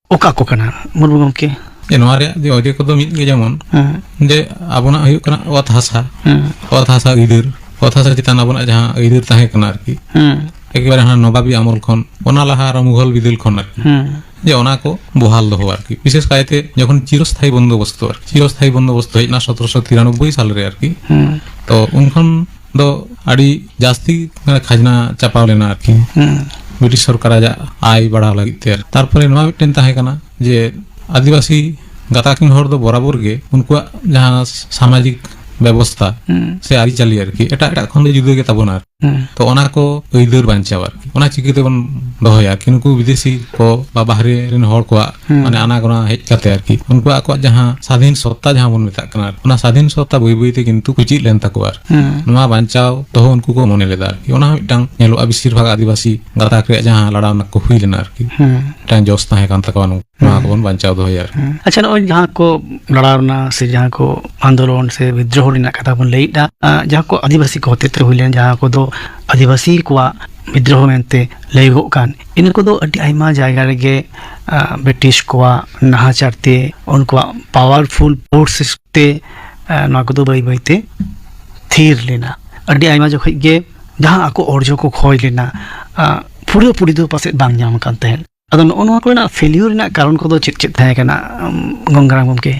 ᱚᱠᱟ ᱠᱚ ᱠᱟᱱᱟ, ᱢᱩᱨᱢᱩ ᱜᱚᱢᱠᱮ? ᱡᱮ ᱱᱚᱣᱟ ᱨᱮᱭᱟᱜ ᱡᱮ ᱚᱡᱮ ᱠᱚᱫᱚ ᱢᱤᱫ ᱜᱮ, ᱡᱮᱢᱚᱱ ᱦᱮᱸ᱾ ᱡᱮ ᱟᱵᱚᱱᱟᱜ ᱦᱩᱭᱩᱜ ᱠᱟᱱᱟ ᱚᱛ ᱦᱟᱥᱟ, ᱦᱮᱸ᱾ ᱚᱛ ᱦᱟᱥᱟ ᱟᱹᱭᱫᱟᱹᱨ, ᱚᱛ ᱦᱟᱥᱟ ᱪᱮᱛᱟᱱ ᱟᱵᱚᱱᱟᱜ ᱡᱟᱦᱟᱸ ᱟᱹᱭᱫᱟᱹᱨ ᱛᱟᱦᱮᱸ ᱠᱟᱱᱟ ᱟᱨᱠᱤ, ᱦᱮᱸ᱾ ᱮᱠᱮᱵᱟᱨᱮ ᱦᱟᱱᱟ ᱱᱚᱵᱟᱵᱤ ᱟᱢᱚᱞ ᱠᱷᱚᱱ, ᱚᱱᱟ ᱞᱟᱦᱟ ᱟᱨᱚ ᱢᱩᱜᱷᱚᱞ ᱵᱤᱫᱟᱹᱞ ᱠᱷᱚᱱ ᱟᱨᱠᱤ, ᱦᱮᱸ᱾ ᱡᱮ ᱚᱱᱟ ᱠᱚ ᱵᱚᱦᱟᱞ ᱫᱚᱦᱚ ᱟᱨᱠᱤ, ᱵᱤᱥᱮᱥ ᱠᱟᱭᱛᱮ ᱡᱚᱠᱷᱚᱱ ᱪᱤᱨᱚᱥᱛᱷᱟᱭᱤ ᱵᱚᱱᱫᱳᱵᱚᱥᱛᱚ ᱟᱨᱠᱤ, ᱪᱤᱨᱚᱥᱛᱷᱟᱭᱤ ᱵᱚᱱᱫᱳᱵᱚᱥᱛᱚ ᱦᱮᱡ ᱮᱱᱟ ᱥᱚᱛᱨᱚᱥᱚ ᱛᱤᱨᱟᱱᱚᱵᱵᱳᱭ ᱥᱟᱞ ᱨᱮ ᱟᱨᱠᱤ, ᱦᱮᱸ᱾ ᱛᱚ ᱩᱱ ᱠᱷᱚᱱ ᱫᱚ ᱟᱹᱰᱤ ᱡᱟᱹᱥᱛᱤ ᱢᱟᱱᱮ ᱠᱷᱟᱡᱽᱱᱟ ᱪᱟᱯᱟᱣ ᱞᱮᱱᱟ ᱟᱨᱠᱤ, ᱦᱮᱸ᱾ ᱵᱨᱤᱴᱤᱥ ᱥᱚᱨᱠᱟᱨ ᱟᱡᱟᱜ ᱟᱭ ᱵᱟᱲᱦᱟᱣ ᱞᱟᱹᱜᱤᱫ ᱛᱮ᱾ ᱛᱟᱨᱯᱚᱨᱮ ᱱᱚᱣᱟ ᱢᱤᱫᱴᱮᱱ ᱛᱟᱦᱮᱸ ᱠᱟᱱᱟ ᱡᱮ ᱟᱹᱫᱤᱵᱟᱹᱥᱤ ᱜᱟᱛᱟᱠ ᱨᱮᱱ ᱦᱚᱲ ᱫᱚ ᱵᱚᱨᱟᱵᱚᱨ ᱜᱮ ᱩᱱᱠᱩᱣᱟᱜ ᱡᱟᱦᱟᱸ ᱥᱟᱢᱟᱡᱤᱠ ᱵᱮᱵᱚᱥᱛᱷᱟ ᱦᱩᱸ᱾ ᱥᱮ ᱟᱹᱨᱤᱪᱟᱹᱞᱤ ᱟᱨᱠᱤ ᱮᱴᱟᱜ ᱮᱴᱟᱜ ᱠᱷᱚᱱ ᱫᱚ ᱡᱩᱫᱟᱹ ᱜᱮ ᱛᱟᱵᱚᱱᱟ᱾ ᱦᱩᱸ᱾ ᱛᱚ ᱚᱱᱟ ᱠᱚ ᱟᱹᱭᱫᱟᱹᱨ ᱵᱟᱧᱪᱟᱣ ᱟᱨᱠᱤ, ᱚᱱᱟ ᱪᱤᱠᱟᱹ ᱛᱮᱵᱚᱱ ᱫᱚᱦᱚᱭᱟ ᱟᱨᱠᱤ? ᱱᱩᱠᱩ ᱵᱤᱫᱮᱥᱤ ᱠᱚ ᱵᱟ ᱵᱟᱦᱨᱮ ᱨᱮᱱ ᱦᱚᱲ ᱠᱚᱣᱟᱜ ᱦᱩᱸ᱾ ᱢᱟᱱᱮ ᱟᱱᱟ ᱜᱚᱱᱟ ᱦᱮᱡ ᱠᱟᱛᱮ ᱟᱨᱠᱤ ᱩᱱᱠᱩᱣᱟᱜ ᱟᱠᱚᱣᱟᱜ ᱡᱟᱦᱟᱸ ᱥᱟᱫᱷᱤᱱ ᱥᱚᱛᱛᱟ ᱡᱟᱦᱟᱸ ᱵᱚᱱ ᱢᱮᱛᱟᱜ ᱠᱟᱱᱟ, ᱚᱱᱟ ᱥᱟᱫᱷᱤᱱ ᱥᱚᱛᱛᱟ ᱵᱟᱹᱭ ᱵᱟᱹᱭ ᱛᱮ ᱠᱤᱱᱛᱩ ᱠᱩᱪᱤᱫ ᱞᱮᱱ ᱛᱟᱠᱚᱣᱟ ᱟᱨᱠᱤ᱾ ᱦᱩᱸ᱾ ᱱᱚᱣᱟ ᱵᱟᱧᱪᱟᱣ ᱫᱚᱦᱚ ᱩᱱᱠᱩ ᱠᱚ ᱢᱚᱱᱮ ᱞᱮᱫᱟ ᱟᱨᱠᱤ᱾ ᱚᱱᱟ ᱦᱚᱸ ᱢᱤᱫᱴᱟᱝ ᱧᱮᱞᱚᱜᱼᱟ ᱵᱮᱥᱤᱨ ᱵᱷᱟᱜᱽ ᱟᱹᱫᱤᱵᱟᱹᱥᱤ ᱜᱟᱛᱟᱠ ᱨᱮᱭᱟᱜ ᱡᱟᱦᱟᱸ ᱞᱟᱲᱟᱣ ᱨᱮᱱᱟᱜ ᱠᱚ ᱦᱩᱭ ᱞᱮᱱᱟ ᱟᱨᱠᱤ᱾ ᱦᱩᱸ᱾ ᱢᱤᱫᱴᱟᱝ ᱡᱚᱥ ᱛᱟᱦᱮᱸ ᱠᱟᱱ ᱛᱟᱠᱚᱣᱟ ᱱᱚᱣᱟ ᱦᱩᱸ᱾ ᱠᱚᱵᱚᱱ ᱵᱟᱧᱪᱟᱣ ᱫᱚᱦᱚᱭᱟ ᱟᱨᱠᱤ᱾ ᱦᱩᱸ᱾ ᱟᱪᱪᱷᱟ, ᱱᱚᱜᱼᱚᱭ ᱡᱟᱦᱟᱸ ᱠᱚ ᱞᱟᱲᱟᱣ ᱨᱮᱱᱟᱜ ᱥᱮ ᱡᱟᱦᱟᱸ ᱠᱚ ᱟᱱᱫᱳᱞᱚᱱ ᱥᱮ ᱵᱤᱫᱽᱫᱨᱳᱦᱚ ᱨᱮᱱᱟᱜ ᱠᱟᱛᱷᱟ ᱵᱚᱱ ᱞᱟᱹᱭᱮᱫᱼᱟ, ᱟᱸ, ᱡᱟᱦᱟᱸ ᱠᱚ ᱟᱹᱫᱤᱵᱟᱹᱥᱤ ᱠᱚ ᱦᱚᱛᱮᱛᱮ ᱦᱩᱭ ᱞᱮᱱ, ᱡᱟᱦᱟᱸ ᱠᱚᱫᱚ ᱟᱹᱫᱤᱵᱟᱹᱥᱤ ᱠᱚᱣᱟᱜ ᱵᱤᱫᱽᱫᱨᱳᱦᱚ ᱢᱮᱱᱛᱮ ᱞᱟᱹᱭᱚᱜᱚᱜ ᱠᱟᱱ, ᱤᱱᱟᱹ ᱠᱚᱫᱚ ᱟᱹᱰᱤ ᱟᱭᱢᱟ ᱡᱟᱭᱜᱟ ᱨᱮᱜᱮ, ᱟᱸ, ᱵᱨᱤᱴᱤᱥ ᱠᱚᱣᱟᱜ ᱱᱟᱦᱟᱪᱟᱨ ᱛᱮ, ᱩᱱᱠᱩᱣᱟᱜ ᱯᱟᱣᱟᱨᱯᱷᱩᱞ ᱯᱷᱳᱨᱥ ᱛᱮ, ᱟᱸ, ᱱᱚᱣᱟ ᱠᱚᱫᱚ ᱵᱟᱹᱭ ᱵᱟᱹᱭ ᱛᱮ ᱛᱷᱤᱨ ᱞᱮᱱᱟ᱾ ᱟᱹᱰᱤ ᱟᱭᱢᱟ ᱡᱚᱠᱷᱚᱡ ᱜᱮ ᱡᱟᱦᱟᱸ ᱟᱠᱚ ᱚᱨᱡᱚ ᱠᱚ ᱠᱷᱚᱭ ᱞᱮᱱᱟ, ᱟᱸ, ᱯᱩᱨᱟᱹᱯᱩᱨᱤ ᱫᱚ ᱯᱟᱥᱮᱡ ᱵᱟᱝ ᱧᱟᱢ ᱟᱠᱟᱱ ᱛᱟᱦᱮᱸᱫ᱾ ᱟᱫᱚ ᱱᱚᱜᱼᱚ ᱱᱚᱣᱟ ᱠᱚᱨᱮᱱᱟᱜ ᱯᱷᱮᱞᱤᱭᱳᱨ ᱨᱮᱱᱟᱜ ᱠᱟᱨᱚᱱ ᱠᱚᱫᱚ ᱪᱮᱫ ᱪᱮᱫ ᱛᱟᱦᱮᱸ ᱠᱟᱱᱟ, ᱟᱢ, ᱜᱚᱝᱜᱟᱨᱟᱢ ᱜᱚᱢᱠᱮ?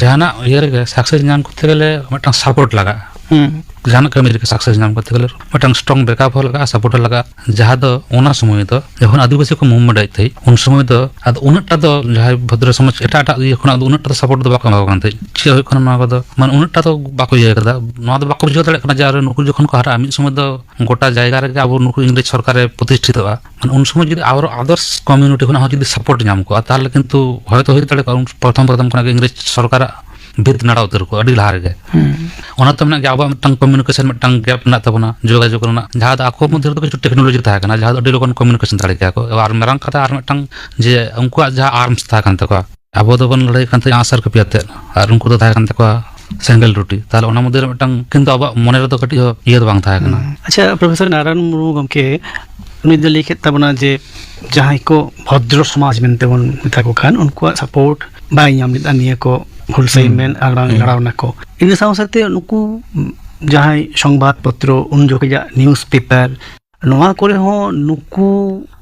ᱡᱟᱦᱟᱱᱟᱜ ᱤᱭᱟᱹ ᱨᱮᱜᱮ ᱥᱟᱠᱥᱮᱥ ᱧᱟᱢ ᱠᱚᱨᱛᱮ ᱜᱮᱞᱮ ᱢᱤᱫᱴᱟᱝ ᱥᱟᱯᱳᱨᱴ ᱞᱟᱜᱟᱜᱼᱟ᱾ ᱦᱩᱸ᱾ ᱡᱟᱦᱟᱱᱟᱜ ᱠᱟᱹᱢᱤ ᱨᱮᱜᱮ ᱥᱟᱠᱥᱮᱥ ᱧᱟᱢ ᱠᱚᱨᱛᱮ ᱜᱮᱞᱮ ᱢᱤᱫᱴᱟᱝ ᱥᱴᱨᱚᱝ ᱵᱮᱠᱟᱯ ᱦᱚᱸ ᱞᱟᱜᱟᱜᱼᱟ, ᱥᱟᱯᱳᱨᱴ ᱦᱚᱸ ᱞᱟᱜᱟᱜᱼᱟ᱾ ᱡᱟᱦᱟᱸ ᱫᱚ ᱚᱱᱟ ᱥᱚᱢᱚᱭ ᱫᱚ ᱡᱚᱠᱷᱚᱱ ᱟᱹᱫᱤᱵᱟᱹᱥᱤ ᱠᱚ ᱢᱩᱵᱷᱢᱮᱱᱴ ᱮᱫ ᱛᱟᱦᱮᱸᱫ, ᱩᱱ ᱥᱚᱢᱚᱭ ᱫᱚ ᱟᱫᱚ ᱩᱱᱟᱹᱜ ᱴᱟ ᱫᱚ ᱡᱟᱦᱟᱸᱭ ᱵᱷᱚᱫᱨᱚ ᱥᱚᱢᱟᱡᱽ ᱮᱴᱟᱜ ᱮᱴᱟᱜ ᱤᱭᱟᱹ ᱠᱷᱚᱱᱟᱜ ᱫᱚ ᱩᱱᱟᱹᱜ ᱴᱟ ᱫᱚ ᱥᱟᱯᱳᱨᱴ ᱫᱚ ᱵᱟᱠᱚ ᱮᱢᱟ ᱠᱚ ᱠᱟᱱ ᱛᱟᱦᱮᱸᱫ᱾ ᱪᱮᱫ ᱦᱩᱭᱩᱜ ᱠᱟᱱᱟ ᱱᱚᱣᱟ ᱠᱚᱫᱚ, ᱢᱟᱱᱮ ᱩᱱᱟᱹᱜ ᱴᱟ ᱫᱚ ᱵᱟᱠᱚ ᱤᱭᱟᱹ ᱠᱟᱫᱟ᱾ ᱱᱚᱣᱟ ᱫᱚ ᱵᱟᱠᱚ ᱵᱩᱡᱷᱟᱹᱣ ᱫᱟᱲᱮᱭᱟᱜ ᱠᱟᱱᱟ ᱡᱮ ᱟᱨ ᱱᱩᱠᱩ ᱡᱚᱠᱷᱚᱱ ᱠᱚ ᱦᱟᱨᱟᱜᱼᱟ, ᱢᱤᱫ ᱥᱚᱢᱚᱭ ᱫᱚ ᱜᱚᱴᱟ ᱡᱟᱭᱜᱟ ᱨᱮᱜᱮ ᱟᱵᱚ ᱱᱩᱠᱩ ᱤᱝᱨᱮᱡᱽ ᱥᱚᱨᱠᱟᱨᱮ ᱯᱨᱚᱛᱤᱥᱴᱷᱤᱛᱚᱜᱼᱟ᱾ ᱢᱟᱱᱮ ᱩᱱ ᱥᱚᱢᱚᱭ ᱡᱩᱫᱤ ᱟᱵᱟᱨ ᱟᱫᱟᱨᱥ ᱠᱚᱢᱤᱭᱩᱱᱤᱴᱤ ᱠᱷᱚᱱᱟᱜ ᱦᱚᱸ ᱡᱩᱫᱤ ᱥᱟᱯᱳᱨᱴ ᱧᱟᱢ ᱠᱚᱜᱼᱟ, ᱛᱟᱦᱚᱞᱮ ᱠᱤᱱᱛᱩ ᱦᱚᱭᱛᱳ ᱦᱩᱭ ᱫᱟᱲᱮ ᱠᱚᱜᱼᱟ ᱩᱱ ᱯᱨᱚᱛᱷᱚᱢ ᱯᱨᱚᱛᱷᱚᱢ ᱠᱷᱚᱱᱟᱜ ᱜᱮ ᱤᱝᱨᱮᱡᱽ ᱥᱚᱨᱠᱟᱨᱟᱜ ᱵᱷᱤᱛ ᱱᱟᱲᱟ ᱩᱛᱟᱹᱨ ᱠᱚᱜᱼᱟ, ᱟᱹᱰᱤ ᱞᱟᱦᱟ ᱨᱮᱜᱮ᱾ ᱦᱩᱸ᱾ ᱚᱱᱟ ᱛᱮ ᱢᱮᱱᱟᱜ ᱜᱮ ᱟᱵᱚᱣᱟᱜ ᱢᱤᱫᱴᱟᱝ ᱠᱚᱢᱤᱭᱩᱱᱤᱠᱮᱥᱚᱱ ᱢᱤᱫᱴᱟᱝ ᱜᱮᱯ ᱢᱮᱱᱟᱜ ᱛᱟᱵᱚᱱᱟ, ᱡᱳᱜᱟᱡᱳᱜᱽ ᱨᱮᱱᱟᱜ, ᱡᱟᱦᱟᱸ ᱫᱚ ᱟᱠᱚ ᱢᱚᱫᱽᱫᱷᱮ ᱨᱮᱫᱚ ᱠᱤᱪᱷᱩ ᱴᱮᱠᱱᱳᱞᱚᱡᱤ ᱛᱟᱦᱮᱸ ᱠᱟᱱᱟ, ᱡᱟᱦᱟᱸ ᱫᱚ ᱟᱹᱰᱤ ᱞᱚᱜᱚᱱ ᱠᱚᱢᱤᱭᱩᱱᱤᱠᱮᱥᱚᱱ ᱫᱟᱲᱮ ᱠᱮᱭᱟ ᱠᱚ᱾ ᱟᱨ ᱢᱟᱨᱟᱝ ᱠᱟᱛᱷᱟ ᱟᱨ ᱢᱤᱫᱴᱟᱝ ᱡᱮ ᱩᱱᱠᱩᱣᱟᱜ ᱡᱟᱦᱟᱸ ᱟᱨᱢᱥ ᱛᱟᱦᱮᱸ ᱠᱟᱱ ᱛᱟᱠᱚᱣᱟ, ᱟᱵᱚ ᱫᱚᱵᱚᱱ ᱞᱟᱹᱲᱦᱟᱹᱭ ᱠᱟᱱ ᱛᱟᱦᱮᱸᱫ ᱟᱸᱜᱼᱥᱟᱨ ᱠᱟᱹᱯᱤ ᱟᱛᱮᱫ, ᱟᱨ ᱩᱱᱠᱩ ᱫᱚ ᱛᱟᱦᱮᱸ ᱠᱟᱱ ᱛᱟᱠᱚᱣᱟ ᱥᱮᱸᱜᱮᱞ ᱴᱩᱴᱤ᱾ ᱛᱟᱦᱚᱞᱮ ᱚᱱᱟ ᱢᱚᱫᱽᱫᱷᱮ ᱨᱮ ᱢᱤᱫᱴᱟᱝ ᱠᱤᱱᱛᱩ ᱟᱵᱚᱣᱟᱜ ᱢᱚᱱᱮ ᱨᱮᱫᱚ ᱠᱟᱹᱴᱤᱡ ᱦᱚᱸ ᱤᱭᱟᱹ ᱫᱚ ᱵᱟᱝ ᱛᱟᱦᱮᱸ ᱠᱟᱱᱟ᱾ ᱦᱩᱸ᱾ ᱟᱪᱪᱷᱟ, ᱯᱨᱚᱯᱷᱮᱥᱚᱨ ᱱᱟᱨᱟᱭᱚᱱ ᱢᱩᱨᱢᱩ ᱜᱚᱢᱠᱮ, ᱩᱱᱤ ᱫᱚ ᱞᱟᱹᱭ ᱠᱮᱫ ᱛᱟᱵᱚᱱᱟ ᱡᱮ ᱡᱟᱦᱟᱸᱭ ᱠᱚ ᱵᱷᱚᱫᱨᱚ ᱥᱚᱢᱟᱡᱽ ᱢᱮᱱᱛᱮ ᱵᱚᱱ ᱢᱮᱛᱟ ᱠᱚ ᱠᱷᱟᱱ, ᱩᱱᱠᱩᱣᱟᱜ ᱥᱟᱯᱳᱨᱴ ᱵᱟᱭ ᱧᱟᱢ ᱞᱮᱫᱟ ᱱᱤᱭᱟᱹ ᱠᱚ ᱦᱩᱞᱥᱟᱹᱭ ᱦᱩᱸ᱾ ᱢᱮᱱ ᱟᱨ ᱵᱟᱝ ᱦᱮᱸ᱾ ᱞᱟᱲᱟᱣ ᱱᱟᱠᱚ᱾ ᱤᱱᱟᱹ ᱥᱟᱶ ᱥᱟᱶᱛᱮ ᱱᱩᱠᱩ ᱡᱟᱦᱟᱸᱭ ᱥᱚᱝᱵᱟᱫ ᱯᱚᱛᱨᱚ, ᱩᱱ ᱡᱚᱠᱷᱚᱡᱟᱜ ᱱᱤᱭᱩᱡᱽ ᱯᱮᱯᱟᱨ, ᱱᱚᱣᱟ ᱠᱚᱨᱮ ᱦᱚᱸ ᱱᱩᱠᱩ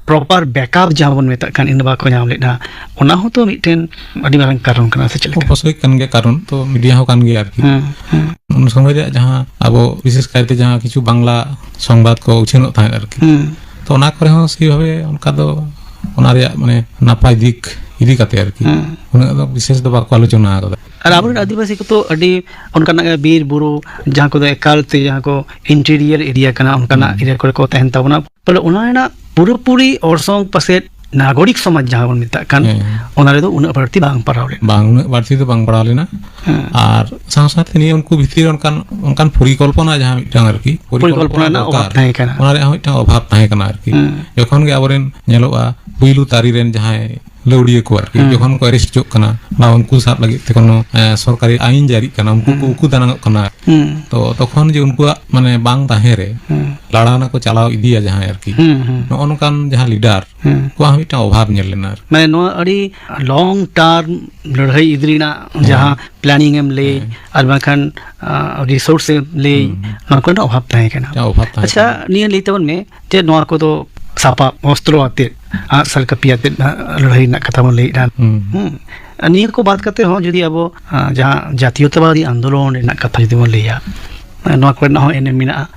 ᱯᱨᱚᱯᱟᱨ ᱵᱮᱠᱟᱯ ᱡᱟᱦᱟᱸ ᱵᱚᱱ ᱢᱮᱛᱟᱜ ᱠᱟᱱ, ᱤᱱᱟᱹ ᱵᱟᱠᱚ ᱧᱟᱢ ᱞᱮᱫᱟ᱾ ᱚᱱᱟ ᱦᱚᱸᱛᱚ ᱢᱤᱫᱴᱮᱱ ᱟᱹᱰᱤ ᱢᱟᱨᱟᱝ ᱠᱟᱨᱚᱱ ᱠᱟᱱᱟ, ᱥᱮ ᱪᱮᱫ ᱞᱮᱠᱟ? ᱚᱵᱚᱥᱥᱳᱭ ᱠᱟᱱ ᱜᱮᱭᱟ, ᱠᱟᱨᱚᱱ ᱛᱚ ᱢᱤᱰᱤᱭᱟ ᱦᱚᱸ ᱠᱟᱱ ᱜᱮᱭᱟ ᱟᱨᱠᱤ᱾ ᱦᱩᱸ, ᱦᱩᱸ᱾ ᱩᱱ ᱥᱚᱢᱚᱭ ᱨᱮᱭᱟᱜ ᱡᱟᱦᱟᱸ ᱟᱵᱚ ᱵᱤᱥᱮᱥ ᱠᱟᱭᱛᱮ ᱡᱟᱦᱟᱸ ᱠᱤᱪᱷᱩ ᱵᱟᱝᱞᱟ ᱥᱚᱝᱵᱟᱫ ᱠᱚ ᱩᱪᱷᱟᱹᱱᱚᱜ ᱛᱟᱦᱮᱸᱫ ᱟᱨᱠᱤ, ᱦᱩᱸ᱾ ᱛᱚ ᱚᱱᱟ ᱠᱚᱨᱮ ᱦᱚᱸ ᱥᱮᱭᱵᱷᱟᱵᱮ ᱚᱱᱠᱟ ᱫᱚ ᱚᱱᱟ ᱨᱮᱭᱟᱜ ᱢᱟᱱᱮ ᱱᱟᱯᱟᱭ ᱫᱤᱠ ᱤᱫᱤ ᱠᱟᱛᱮ ᱟᱨᱠᱤ ᱦᱩᱸ᱾ ᱩᱱᱟᱹᱜ ᱫᱚ ᱵᱤᱥᱮᱥ ᱫᱚ ᱵᱟᱠᱚ ᱟᱞᱳᱪᱚᱱᱟ ᱟᱠᱟᱫᱟ᱾ ᱟᱨ ᱟᱵᱚᱨᱮᱱ ᱟᱹᱫᱤᱵᱟᱹᱥᱤ ᱠᱚᱫᱚ ᱟᱹᱰᱤ ᱚᱱᱠᱟᱱᱟᱜ ᱜᱮ ᱵᱤᱨ ᱵᱩᱨᱩ, ᱡᱟᱦᱟᱸ ᱠᱚᱫᱚ ᱮᱠᱟᱞ ᱛᱮ ᱡᱟᱦᱟᱸ ᱠᱚ ᱤᱱᱴᱤᱨᱤᱭᱟᱨ ᱮᱨᱤᱭᱟ ᱠᱟᱱᱟ, ᱚᱱᱠᱟᱱᱟᱜ ᱦᱩᱸ᱾ ᱮᱨᱤᱭᱟ ᱠᱚᱨᱮ ᱠᱚ ᱛᱟᱦᱮᱱ ᱛᱟᱵᱚᱱᱟ᱾ ᱯᱷᱚᱞᱮ ᱚᱱᱟ ᱨᱮᱱᱟᱜ ᱯᱩᱨᱟᱹᱯᱩᱨᱤ ᱚᱨᱥᱚᱝ ᱯᱟᱥᱮᱡ ᱱᱟᱜᱚᱨᱤᱠ ᱥᱚᱢᱟᱡᱽ ᱡᱟᱦᱟᱸ ᱵᱚᱱ ᱢᱮᱛᱟᱜ ᱠᱟᱱ, ᱦᱮᱸ᱾ ᱚᱱᱟ ᱨᱮᱫᱚ ᱩᱱᱟᱹᱜ ᱵᱟᱹᱲᱛᱤ ᱵᱟᱝ ᱯᱟᱲᱟᱣ ᱞᱮᱱᱟ᱾ ᱵᱟᱝ, ᱩᱱᱟᱹᱜ ᱵᱟᱹᱲᱛᱤ ᱫᱚ ᱵᱟᱝ ᱯᱟᱲᱟᱣ ᱞᱮᱱᱟ᱾ ᱦᱮᱸ᱾ ᱟᱨ ᱥᱟᱶ ᱥᱟᱶᱛᱮ ᱱᱤᱭᱟᱹ ᱩᱱᱠᱩ ᱵᱷᱤᱛᱤᱨ ᱨᱮ ᱚᱱᱠᱟᱱ, ᱚᱱᱠᱟᱱ ᱯᱚᱨᱤᱠᱚᱞᱯᱚᱱᱟ ᱡᱟᱦᱟᱸ ᱢᱤᱫᱴᱟᱝ ᱟᱨᱠᱤ, ᱯᱚᱨᱤᱠᱚᱞᱯᱚᱱᱟ ᱨᱮᱱᱟᱜ ᱫᱚᱨᱠᱟᱨ, ᱚᱵᱷᱟᱵ ᱛᱟᱦᱮᱸ ᱠᱟᱱᱟ᱾ ᱚᱱᱟ ᱨᱮᱭᱟᱜ ᱦᱚᱸ ᱢᱤᱫᱴᱟᱝ ᱚᱵᱷᱟᱵ ᱛᱟᱦᱮᱸ ᱠᱟᱱᱟ ᱟᱨᱠᱤ᱾ ᱦᱮᱸ᱾ ᱡᱚᱠᱷᱚᱱ ᱜᱮ ᱟᱵᱚᱨᱮᱱ ᱧᱮᱞᱚᱜᱼᱟ, ᱯᱩᱭᱞᱩ ᱛᱟᱹᱨᱤ ᱨᱮᱱ ᱡᱟᱦᱟᱸᱭ ᱞᱟᱹᱣᱲᱤᱭᱟᱹ ᱠᱚ ᱟᱨᱠᱤ, ᱦᱮᱸ᱾ ᱡᱚᱠᱷᱚᱱ ᱠᱚ ᱮᱨᱮᱥᱴ ᱦᱚᱪᱚᱜ ᱠᱟᱱᱟ, ᱵᱟ ᱩᱱᱠᱩ ᱥᱟᱵ ᱞᱟᱹᱜᱤᱫ ᱛᱮ ᱠᱳᱱᱳ, ᱮ, ᱥᱚᱨᱠᱟᱨᱤ ᱟᱹᱭᱤᱱ ᱡᱟᱹᱨᱤᱜ ᱠᱟᱱᱟ, ᱩᱱᱠᱩ ᱠᱚ ᱦᱮᱸ᱾ ᱩᱠᱩ ᱫᱟᱱᱟᱝᱚᱜ ᱠᱟᱱᱟ᱾ ᱦᱮᱸ᱾ ᱛᱚ ᱛᱚᱠᱷᱚᱱ ᱡᱮ ᱩᱱᱠᱩᱣᱟᱜ ᱢᱟᱱᱮ ᱵᱟᱝ ᱛᱟᱦᱮᱸ ᱨᱮ ᱦᱮᱸ᱾ ᱞᱟᱲᱟᱣᱱᱟ ᱠᱚ ᱪᱟᱞᱟᱣ ᱤᱫᱤᱭᱟ ᱡᱟᱦᱟᱸᱭ ᱟᱨᱠᱤ, ᱦᱮᱸ, ᱦᱮᱸ᱾ ᱱᱚᱜᱼᱚ ᱱᱚᱝᱠᱟᱱ ᱡᱟᱦᱟᱸ ᱞᱤᱰᱟᱨ, ᱦᱮᱸ᱾ ᱩᱱᱠᱩᱣᱟᱜ ᱦᱚᱸ ᱢᱤᱫᱴᱟᱝ ᱚᱵᱷᱟᱵᱽ ᱧᱮᱞ ᱞᱮᱱᱟ ᱟᱨᱠᱤ᱾ ᱢᱟᱱᱮ ᱱᱚᱣᱟ ᱟᱹᱰᱤ ᱞᱚᱝ ᱴᱟᱨᱢ ᱞᱟᱹᱲᱦᱟᱹᱭ ᱤᱫᱤ ᱨᱮᱱᱟᱜ ᱦᱮᱸ᱾ ᱡᱟᱦᱟᱸ ᱯᱞᱟᱱᱤᱝ ᱮᱢ ᱞᱟᱹᱭ, ᱦᱮᱸ᱾ ᱟᱨ ᱵᱟᱝᱠᱷᱟᱱ, ᱟ, ᱨᱤᱥᱳᱨᱥ ᱮᱢ ᱞᱟᱹᱭ, ᱦᱩᱸ, ᱦᱩᱸ᱾ ᱱᱚᱣᱟ ᱠᱚᱨᱮᱱᱟᱜ ᱚᱵᱷᱟᱵᱽ ᱛᱟᱦᱮᱸ ᱠᱟᱱᱟ᱾ ᱢᱤᱫᱴᱟᱝ ᱚᱵᱷᱟᱵᱽ ᱛᱟᱦᱮᱸ ᱟᱪᱪᱷᱟ, ᱠᱟᱱᱟ᱾ ᱱᱤᱭᱟᱹ ᱞᱟᱹᱭ ᱛᱟᱵᱚᱱ ᱢᱮ ᱡᱮ ᱱᱚᱣᱟ ᱠᱚᱫᱚ ᱥᱟᱯᱟᱵ, ᱚᱥᱛᱨᱚ ᱟᱛᱮᱫ, ᱟᱸᱜᱼᱥᱟᱨ ᱠᱟᱹᱯᱤ ᱟᱛᱮᱫ ᱱᱟᱦᱟᱜ ᱞᱟᱹᱲᱦᱟᱹᱭ ᱨᱮᱱᱟᱜ ᱠᱟᱛᱷᱟ ᱵᱚᱱ ᱞᱟᱹᱭᱮᱫᱼᱟ᱾ ᱦᱩᱸ᱾ ᱦᱩᱸ᱾ ᱟᱨ ᱱᱤᱭᱟᱹ ᱠᱚ ᱵᱟᱫ ᱠᱟᱛᱮ ᱦᱚᱸ ᱡᱩᱫᱤ ᱟᱵᱚ, ᱟ, ᱡᱟᱦᱟᱸ ᱡᱟᱛᱤᱭᱚᱛᱟᱵᱟᱫᱤ ᱟᱱᱫᱳᱞᱚᱱ ᱨᱮᱱᱟᱜ ᱠᱟᱛᱷᱟ ᱡᱩᱫᱤ ᱵᱚᱱ ᱞᱟᱹᱭᱟ, ᱱᱚᱣᱟ ᱠᱚᱨᱮᱱᱟᱜ ᱦᱚᱸ ᱮᱱᱮᱢ ᱢᱮᱱᱟᱜᱼᱟ᱾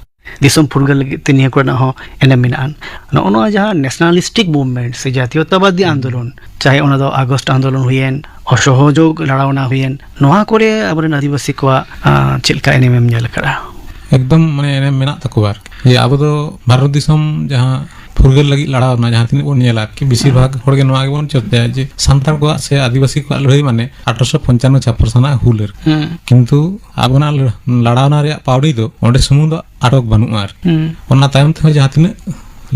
ᱫᱤᱥᱚᱢ ᱯᱷᱩᱨᱜᱟᱹᱞ ᱞᱟᱹᱜᱤᱫ ᱛᱮ ᱱᱤᱭᱟᱹ ᱠᱚᱨᱮᱱᱟᱜ ᱦᱚᱸ ᱮᱱᱮᱢ ᱢᱮᱱᱟᱜᱼᱟ᱾ ᱱᱚᱜᱼᱚ ᱱᱚᱣᱟ ᱡᱟᱦᱟᱸ ᱱᱮᱥᱱᱟᱞᱤᱥᱴᱤᱠ ᱢᱩᱵᱷᱢᱮᱱᱴ ᱥᱮ ᱡᱟᱛᱤᱭᱚᱛᱟᱵᱟᱫᱤ ᱟᱱᱫᱳᱞᱚᱱ, ᱪᱟᱦᱮ ᱚᱱᱟ ᱫᱚ ᱟᱜᱚᱥᱴ ᱟᱱᱫᱳᱞᱚᱱ ᱦᱩᱭᱮᱱ, ᱚᱥᱚᱦᱚᱡᱳᱜᱽ ᱞᱟᱲᱟᱣᱱᱟ ᱦᱩᱭᱮᱱ, ᱱᱚᱣᱟ ᱠᱚᱨᱮ ᱟᱵᱚᱨᱮᱱ ᱟᱹᱫᱤᱵᱟᱹᱥᱤ ᱠᱚᱣᱟᱜ ᱟᱸ, ᱪᱮᱫ ᱞᱮᱠᱟ ᱮᱱᱮᱢ ᱮᱢ ᱧᱮᱞ ᱟᱠᱟᱫᱼᱟ? ᱮᱠᱫᱚᱢ, ᱢᱟᱱᱮ, ᱮᱱᱮᱢ ᱢᱮᱱᱟᱜ ᱛᱟᱠᱚᱣᱟ ᱟᱨᱠᱤ᱾ ᱡᱮ ᱟᱵᱚ ᱫᱚ ᱵᱷᱟᱨᱚᱛ ᱫᱤᱥᱚᱢ ᱡᱟᱦᱟᱸ ᱯᱷᱩᱨᱜᱟᱹᱞ ᱞᱟᱹᱜᱤᱫ ᱞᱟᱲᱟᱣ ᱮᱱᱟ, ᱡᱟᱦᱟᱸ ᱛᱤᱱᱟᱹᱜ ᱵᱚᱱ ᱧᱮᱞᱟ ᱟᱨᱠᱤ, ᱵᱮᱥᱤᱨ ᱵᱷᱟᱜᱽ ᱦᱚᱲ ᱜᱮ ᱱᱚᱣᱟ ᱜᱮᱵᱚᱱ ᱪᱚᱨᱪᱟᱭᱟ ᱡᱮ ᱥᱟᱱᱛᱟᱲ ᱠᱚᱣᱟᱜ ᱥᱮ ᱟᱹᱫᱤᱵᱟᱹᱥᱤ ᱠᱚᱣᱟᱜ ᱞᱟᱹᱲᱦᱟᱹᱭ ᱢᱟᱱᱮ ᱟᱴᱷᱨᱚᱥᱚ ᱯᱚᱧᱪᱟᱱᱱᱚ ᱪᱷᱟᱯᱯᱟᱱᱱᱚ ᱥᱟᱞ ᱨᱮᱱᱟᱜ ᱦᱩᱞ ᱟᱨᱠᱤ᱾ ᱦᱩᱸ᱾ ᱠᱤᱱᱛᱩ ᱟᱵᱚᱱᱟᱜ ᱞᱟᱲ-, ᱞᱟᱲᱟᱣᱱᱟ ᱨᱮᱭᱟᱜ ᱯᱟᱹᱣᱲᱤ ᱫᱚ ᱚᱸᱰᱮ ᱥᱩᱢᱩᱝ ᱫᱚ ᱟᱴᱚᱠ ᱵᱟᱹᱱᱩᱜᱼᱟ ᱟᱨᱠᱤ᱾ ᱦᱩᱸ᱾ ᱚᱱᱟ ᱛᱟᱭᱚᱢ ᱛᱮᱦᱚᱸ ᱡᱟᱦᱟᱸ ᱛᱤᱱᱟᱹᱜ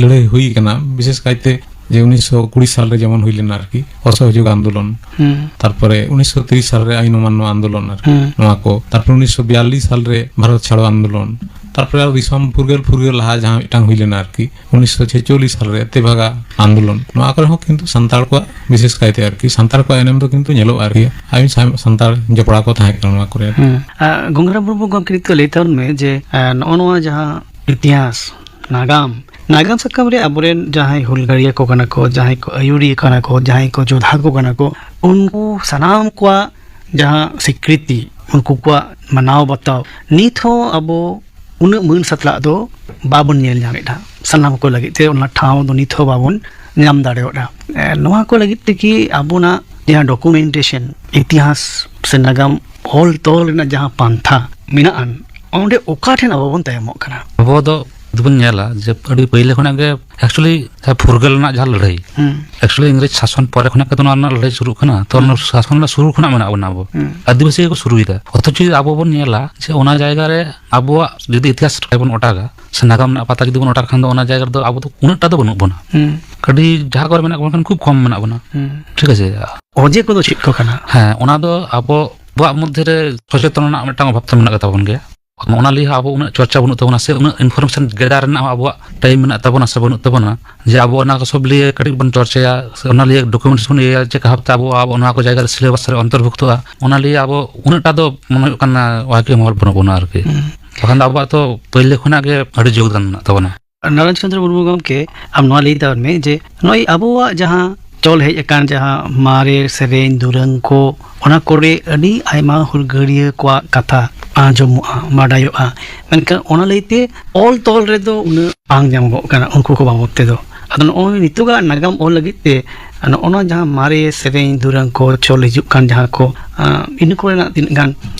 ᱞᱟᱹᱲᱦᱟᱹᱭ ᱦᱩᱭ ᱠᱟᱱᱟ, ᱵᱤᱥᱮᱥ ᱠᱟᱭᱛᱮ ᱡᱮ ᱩᱱᱤᱥᱥᱚ ᱠᱩᱲᱤ ᱥᱟᱞ ᱨᱮ ᱡᱮᱢᱚᱱ ᱦᱩᱭ ᱞᱮᱱᱟ ᱟᱨᱠᱤ, ᱚᱥᱚᱦᱚᱡᱳᱜᱽ ᱟᱱᱫᱳᱞᱚᱱ᱾ ᱦᱩᱸ᱾ ᱛᱟᱨᱯᱚᱨᱮ ᱩᱱᱤᱥᱥᱚ ᱛᱤᱨᱤᱥ ᱥᱟᱞ ᱨᱮ ᱟᱭᱤᱱ ᱚᱢᱟᱱᱱᱚ ᱟᱱᱫᱳᱞᱚᱱ ᱟᱨᱠᱤ, ᱦᱩᱸ᱾ ᱱᱚᱣᱟ ᱠᱚ᱾ ᱛᱟᱨᱯᱚᱨᱮ ᱩᱱᱤᱥᱥᱚ ᱵᱤᱭᱟᱞᱞᱤᱥ ᱥᱟᱞ ᱨᱮ ᱵᱷᱟᱨᱚᱛ ᱪᱷᱟᱲᱚ ᱟᱱᱫᱳᱞᱚᱱ᱾ ᱛᱟᱨᱯᱚᱨᱮ ᱟᱨᱚ ᱫᱤᱥᱚᱢ ᱯᱷᱩᱨᱜᱟᱹᱞ, ᱯᱷᱩᱨᱜᱟᱹᱞ ᱞᱟᱦᱟ ᱡᱟᱦᱟᱸ ᱢᱤᱫᱴᱟᱝ ᱦᱩᱭ ᱞᱮᱱᱟ ᱟᱨᱠᱤ, ᱩᱱᱤᱥᱥᱚ ᱪᱷᱮᱪᱚᱞᱞᱤᱥ ᱥᱟᱞ ᱨᱮ ᱛᱮᱵᱷᱟᱜᱟ ᱟᱱᱫᱳᱞᱚᱱ᱾ ᱱᱚᱣᱟ ᱠᱚᱨᱮ ᱦᱚᱸ ᱠᱤᱱᱛᱩ ᱥᱟᱱᱛᱟᱲ ᱠᱚᱣᱟᱜ, ᱵᱤᱥᱮᱥ ᱠᱟᱭᱛᱮ ᱟᱨᱠᱤ, ᱥᱟᱱᱛᱟᱲ ᱠᱚᱣᱟᱜ ᱮᱱᱮᱢ ᱫᱚ ᱠᱤᱱᱛᱩ ᱧᱮᱞᱚᱜᱼᱟ ᱟᱨᱠᱤ᱾ ᱟᱭᱢᱟ ᱥᱟᱱ-, ᱥᱟᱱᱛᱟᱲ ᱡᱚᱯᱲᱟᱣ ᱠᱚ ᱛᱟᱦᱮᱸ ᱠᱟᱱᱟ ᱱᱚᱣᱟ ᱠᱚᱨᱮ᱾ ᱦᱩᱸ᱾ ᱟᱨ ᱜᱚᱝᱜᱷᱟᱨᱟᱢ ᱢᱩᱨᱢᱩ ᱜᱚᱢᱠᱮ, ᱱᱤᱛᱚᱜ ᱞᱟᱹᱭ ᱛᱟᱵᱚᱱ ᱢᱮ ᱡᱮ, ᱟᱨ, ᱱᱚᱜᱼᱚ ᱱᱚᱣᱟ ᱡᱟᱦᱟᱸ ᱤᱛᱤᱦᱟᱥ, ᱱᱟᱜᱟᱢ, ᱱᱟᱜᱟᱢ ᱥᱟᱠᱟᱢ ᱨᱮ ᱟᱵᱚᱨᱮᱱ ᱡᱟᱦᱟᱸᱭ ᱦᱩᱞᱜᱟᱹᱨᱤᱭᱟᱹ ᱠᱚ ᱠᱟᱱᱟ ᱠᱚ, ᱡᱟᱦᱟᱸᱭ ᱠᱚ ᱟᱹᱭᱩᱨᱤᱭᱟᱹ ᱠᱟᱱᱟ ᱠᱚ, ᱡᱟᱦᱟᱸᱭ ᱠᱚ ᱡᱳᱫᱷᱟ ᱠᱚ ᱠᱟᱱᱟ ᱠᱚ, ᱩᱱᱠᱩ ᱥᱟᱱᱟᱢ ᱠᱚᱣᱟᱜ ᱡᱟᱦᱟᱸ ᱥᱤᱠᱨᱤᱛᱤ, ᱩᱱᱠᱩ ᱠᱚᱣᱟᱜ ᱢᱟᱱᱟᱣ ᱵᱟᱛᱟᱣ, ᱱᱤᱛ ᱦᱚᱸ ᱟᱵᱚ ᱩᱱᱟᱹᱜ ᱢᱟᱹᱱ ᱥᱟᱛᱞᱟᱜ ᱫᱚ ᱵᱟᱵᱚᱱ ᱧᱮᱞ ᱧᱟᱢᱮᱫᱼᱟ᱾ ᱥᱟᱱᱟᱢ ᱠᱚ ᱞᱟᱹᱜᱤᱫ ᱛᱮ ᱚᱱᱟ ᱴᱷᱟᱶ ᱫᱚ ᱱᱤᱛ ᱦᱚᱸ ᱵᱟᱵᱚᱱ ᱧᱟᱢ ᱫᱟᱲᱮᱭᱟᱜᱼᱟ᱾ ᱮ, ᱱᱚᱣᱟ ᱠᱚ ᱞᱟᱹᱜᱤᱫ ᱛᱮᱜᱮ ᱟᱵᱚᱱᱟᱜ ᱡᱟᱦᱟᱸ ᱰᱚᱠᱩᱢᱮᱱᱴᱮᱥᱚᱱ, ᱤᱛᱤᱦᱟᱥ ᱥᱮ ᱱᱟᱜᱟᱢ ᱚᱞ ᱛᱚᱞ ᱨᱮᱱᱟᱜ ᱡᱟᱦᱟᱸ ᱯᱟᱱᱛᱷᱟ ᱢᱮᱱᱟᱜᱼᱟ, ᱚᱸᱰᱮ ᱚᱠᱟ ᱴᱷᱮᱱ ᱟᱵᱚ ᱵᱚᱱ ᱛᱟᱭᱚᱢᱚᱜ ᱠᱟᱱᱟ? ᱟᱵᱚ ᱫᱚ ᱡᱩᱫᱤ ᱵᱚᱱ ᱧᱮᱞᱟ ᱡᱮ ᱟᱹᱰᱤ ᱯᱟᱹᱭᱞᱟᱹ ᱠᱷᱚᱱᱟᱜ ᱜᱮ actually ᱡᱟᱦᱟᱸ ᱯᱷᱩᱨᱜᱟᱹᱞ ᱨᱮᱱᱟᱜ ᱡᱟᱦᱟᱸ ᱞᱟᱹᱲᱦᱟᱹᱭ, ᱦᱩᱸ᱾ Actually ᱤᱝᱨᱮᱡᱽ ᱥᱟᱥᱚᱱ ᱯᱚᱨᱮ ᱠᱷᱚᱱᱟᱜ ᱜᱮ ᱛᱚ ᱱᱚᱣᱟ ᱨᱮᱱᱟᱜ ᱞᱟᱹᱲᱦᱟᱹᱭ ᱥᱩᱨᱩᱜ ᱠᱟᱱᱟ᱾ ᱛᱚ ᱚᱱᱟ ᱦᱩᱸ᱾ ᱥᱟᱥᱚᱱ ᱨᱮᱱᱟᱜ ᱥᱩᱨ ᱠᱷᱚᱱᱟᱜ ᱢᱮᱱᱟᱜ ᱵᱚᱱᱟ ᱟᱵᱚ᱾ ᱦᱩᱸ᱾ ᱟᱹᱫᱤᱵᱟᱹᱥᱤ ᱜᱮᱠᱚ ᱥᱩᱨᱩᱭᱮᱫᱟ᱾ ᱚᱛᱷᱚᱪᱚ ᱡᱩᱫᱤ ᱟᱵᱚ ᱵᱚᱱ ᱧᱮᱞᱟ ᱡᱮ ᱚᱱᱟ ᱡᱟᱭᱜᱟ ᱨᱮ ᱟᱵᱚᱣᱟᱜ ᱡᱩᱫᱤ ᱤᱛᱤᱦᱟᱥ ᱨᱮᱵᱚᱱ ᱚᱴᱟᱜᱟ ᱥᱮ ᱱᱟᱜᱟᱢ ᱨᱮᱱᱟᱜ ᱯᱟᱛᱟ ᱡᱩᱫᱤ ᱵᱚᱱ ᱚᱴᱟᱜ ᱠᱷᱟᱱ ᱫᱚ ᱚᱱᱟ ᱡᱟᱭᱜᱟ ᱨᱮᱫᱚ ᱟᱵᱚ ᱫᱚ ᱩᱱᱟᱹᱜ ᱴᱟ ᱫᱚ ᱵᱟᱹᱱᱩᱜ ᱵᱚᱱᱟ᱾ ᱦᱩᱸ᱾ ᱠᱟᱹᱴᱤᱡ ᱡᱟᱦᱟᱸ ᱠᱚᱨᱮ ᱢᱮᱱᱟᱜ ᱵᱚᱱᱟ ᱠᱷᱟᱱ ᱠᱷᱩᱵ ᱠᱚᱢ ᱢᱮᱱᱟᱜ ᱵᱚᱱᱟ᱾ ᱦᱩᱸ᱾ ᱴᱷᱤᱠ ᱟᱪᱷᱮ? ᱚᱡᱮ ᱠᱚᱫᱚ ᱪᱮᱫ ᱠᱚ ᱠᱟᱱᱟ? ᱦᱮᱸ, ᱚᱱᱟ ᱫᱚ ᱟᱵᱚ, ᱟᱵᱚᱣᱟᱜ ᱢᱚᱫᱽᱫᱷᱮ ᱨᱮ ᱥᱚᱪᱮᱛᱚᱱ ᱨᱮᱱᱟᱜ ᱢᱤᱫᱴᱟᱝ ᱚᱵᱷᱟᱵ ᱛᱚ ᱢᱮᱱᱟᱜ ᱜᱮᱛᱟ ᱵᱚᱱ ᱜᱮᱭᱟ᱾ ᱚᱱᱟ ᱞᱤᱭᱮ ᱦᱚᱸ ᱟᱵᱚ ᱩᱱᱟᱹᱜ ᱪᱚᱨᱪᱟ ᱵᱟᱹᱱᱩᱜ ᱛᱟᱵᱚᱱᱟ ᱥᱮ ᱩᱱᱟᱹᱜ information gather ᱨᱮᱱᱟᱜ ᱦᱚᱸ ᱟᱵᱚᱣᱟᱜ time ᱢᱮᱱᱟᱜ ᱛᱟᱵᱚᱱᱟ ᱥᱮ ᱵᱟᱹᱱᱩᱜ ᱛᱟᱵᱚᱱᱟ ᱡᱮ ᱟᱵᱚ ᱚᱱᱟ ᱠᱚ ᱥᱚᱵ ᱞᱤᱭᱮ ᱠᱟᱹᱴᱤᱡ ᱵᱚᱱ ᱪᱚᱨᱪᱟᱭᱟ ᱥᱮ ᱚᱱᱟ ᱞᱤᱭᱮ documents ᱵᱚᱱ ᱤᱭᱟᱹᱭᱟ, ᱪᱮᱫ ᱠᱟ ᱵᱷᱟᱵᱛᱮ ᱟᱵᱚ, ᱟᱵᱚ ᱱᱚᱣᱟ ᱠᱚ ᱡᱟᱭᱜᱟ ᱨᱮ syllabus ᱨᱮ ᱚᱱᱛᱚᱨᱵᱷᱩᱠᱛᱚᱜᱼᱟ, ᱚᱱᱟ ᱞᱤᱭᱮ ᱟᱵᱚ ᱩᱱᱟᱹᱜ ᱴᱟ ᱫᱚ ᱢᱚᱱᱮ ᱦᱩᱭᱩᱜ ᱠᱟᱱᱟ ᱣᱟᱠᱤ ᱢᱚᱦᱚᱞ ᱵᱟᱹᱱᱩᱜ ᱵᱚᱱᱟ ᱟᱨᱠᱤ᱾ ᱦᱩᱸ᱾ ᱵᱟᱠᱷᱟᱱ ᱫᱚ ᱟᱵᱚᱣᱟᱜ ᱛᱚ ᱯᱟᱹᱭᱞᱟᱹ ᱠᱷᱚᱱᱟᱜ ᱜᱮ ᱟᱹᱰᱤ ᱡᱳᱜᱽᱫᱟᱱ ᱢᱮᱱᱟᱜ ᱛᱟᱵᱚᱱᱟ᱾ ᱱᱟᱨᱟᱭᱚᱱ ᱪᱚᱸᱫᱽᱨᱚ ᱢᱩᱨᱢᱩ ᱜᱚᱢᱠᱮ, ᱟᱢ ᱱᱚᱣᱟ ᱞᱟᱹᱭ ᱛᱟᱵᱚᱱ ᱢᱮ ᱡᱮ ᱱᱚᱜᱼᱚᱭ ᱟᱵᱚᱣᱟᱜ ᱡᱟᱦᱟᱸ ᱪᱚᱞ ᱦᱮᱡ ᱟᱠᱟᱱ ᱡᱟᱦᱟᱸ ᱢᱟᱨᱮ ᱥᱮᱨᱮᱧ ᱫᱩᱨᱟᱹᱝ ᱠᱚ, ᱚᱱᱟ ᱠᱚᱨᱮ ᱟᱹᱰᱤ ᱟᱭᱢᱟ ᱦᱩᱞᱜᱟᱹᱨᱤᱭᱟᱹ ᱠᱚᱣᱟᱜ ᱠᱟᱛᱷᱟ ᱟᱸᱡᱚᱢᱚᱜᱼᱟ, ᱵᱟᱰᱟᱭᱚᱜᱼᱟ᱾ ᱢᱮᱱᱠᱷᱟᱱ ᱚᱱᱟ ᱞᱟᱹᱭᱛᱮ ᱚᱞ ᱛᱚᱞ ᱨᱮᱫᱚ ᱩᱱᱟᱹᱜ ᱵᱟᱝ ᱧᱟᱢᱚᱜᱚᱜ ᱠᱟᱱᱟ ᱩᱱᱠᱩ ᱠᱚ ᱵᱟᱵᱚᱫ ᱛᱮᱫᱚ᱾ ᱟᱫᱚ ᱱᱚᱜᱼᱚᱭ ᱱᱤᱛᱚᱜᱟᱜ ᱱᱟᱜᱟᱢ ᱚᱞ ᱞᱟᱹᱜᱤᱫ ᱛᱮ ᱱᱚᱜᱼᱚ ᱱᱚᱣᱟ ᱡᱟᱦᱟᱸ ᱢᱟᱨᱮ ᱥᱮᱨᱮᱧ ᱫᱩᱨᱟᱹᱝ ᱠᱚ ᱪᱚᱞ ᱦᱤᱡᱩᱜ ᱠᱟᱱ ᱡᱟᱦᱟᱸ ᱠᱚ, ᱟᱸ, ᱤᱱᱟᱹ ᱠᱚᱨᱮᱱᱟᱜ ᱛᱤᱱᱟᱹᱜ ᱜᱟᱱ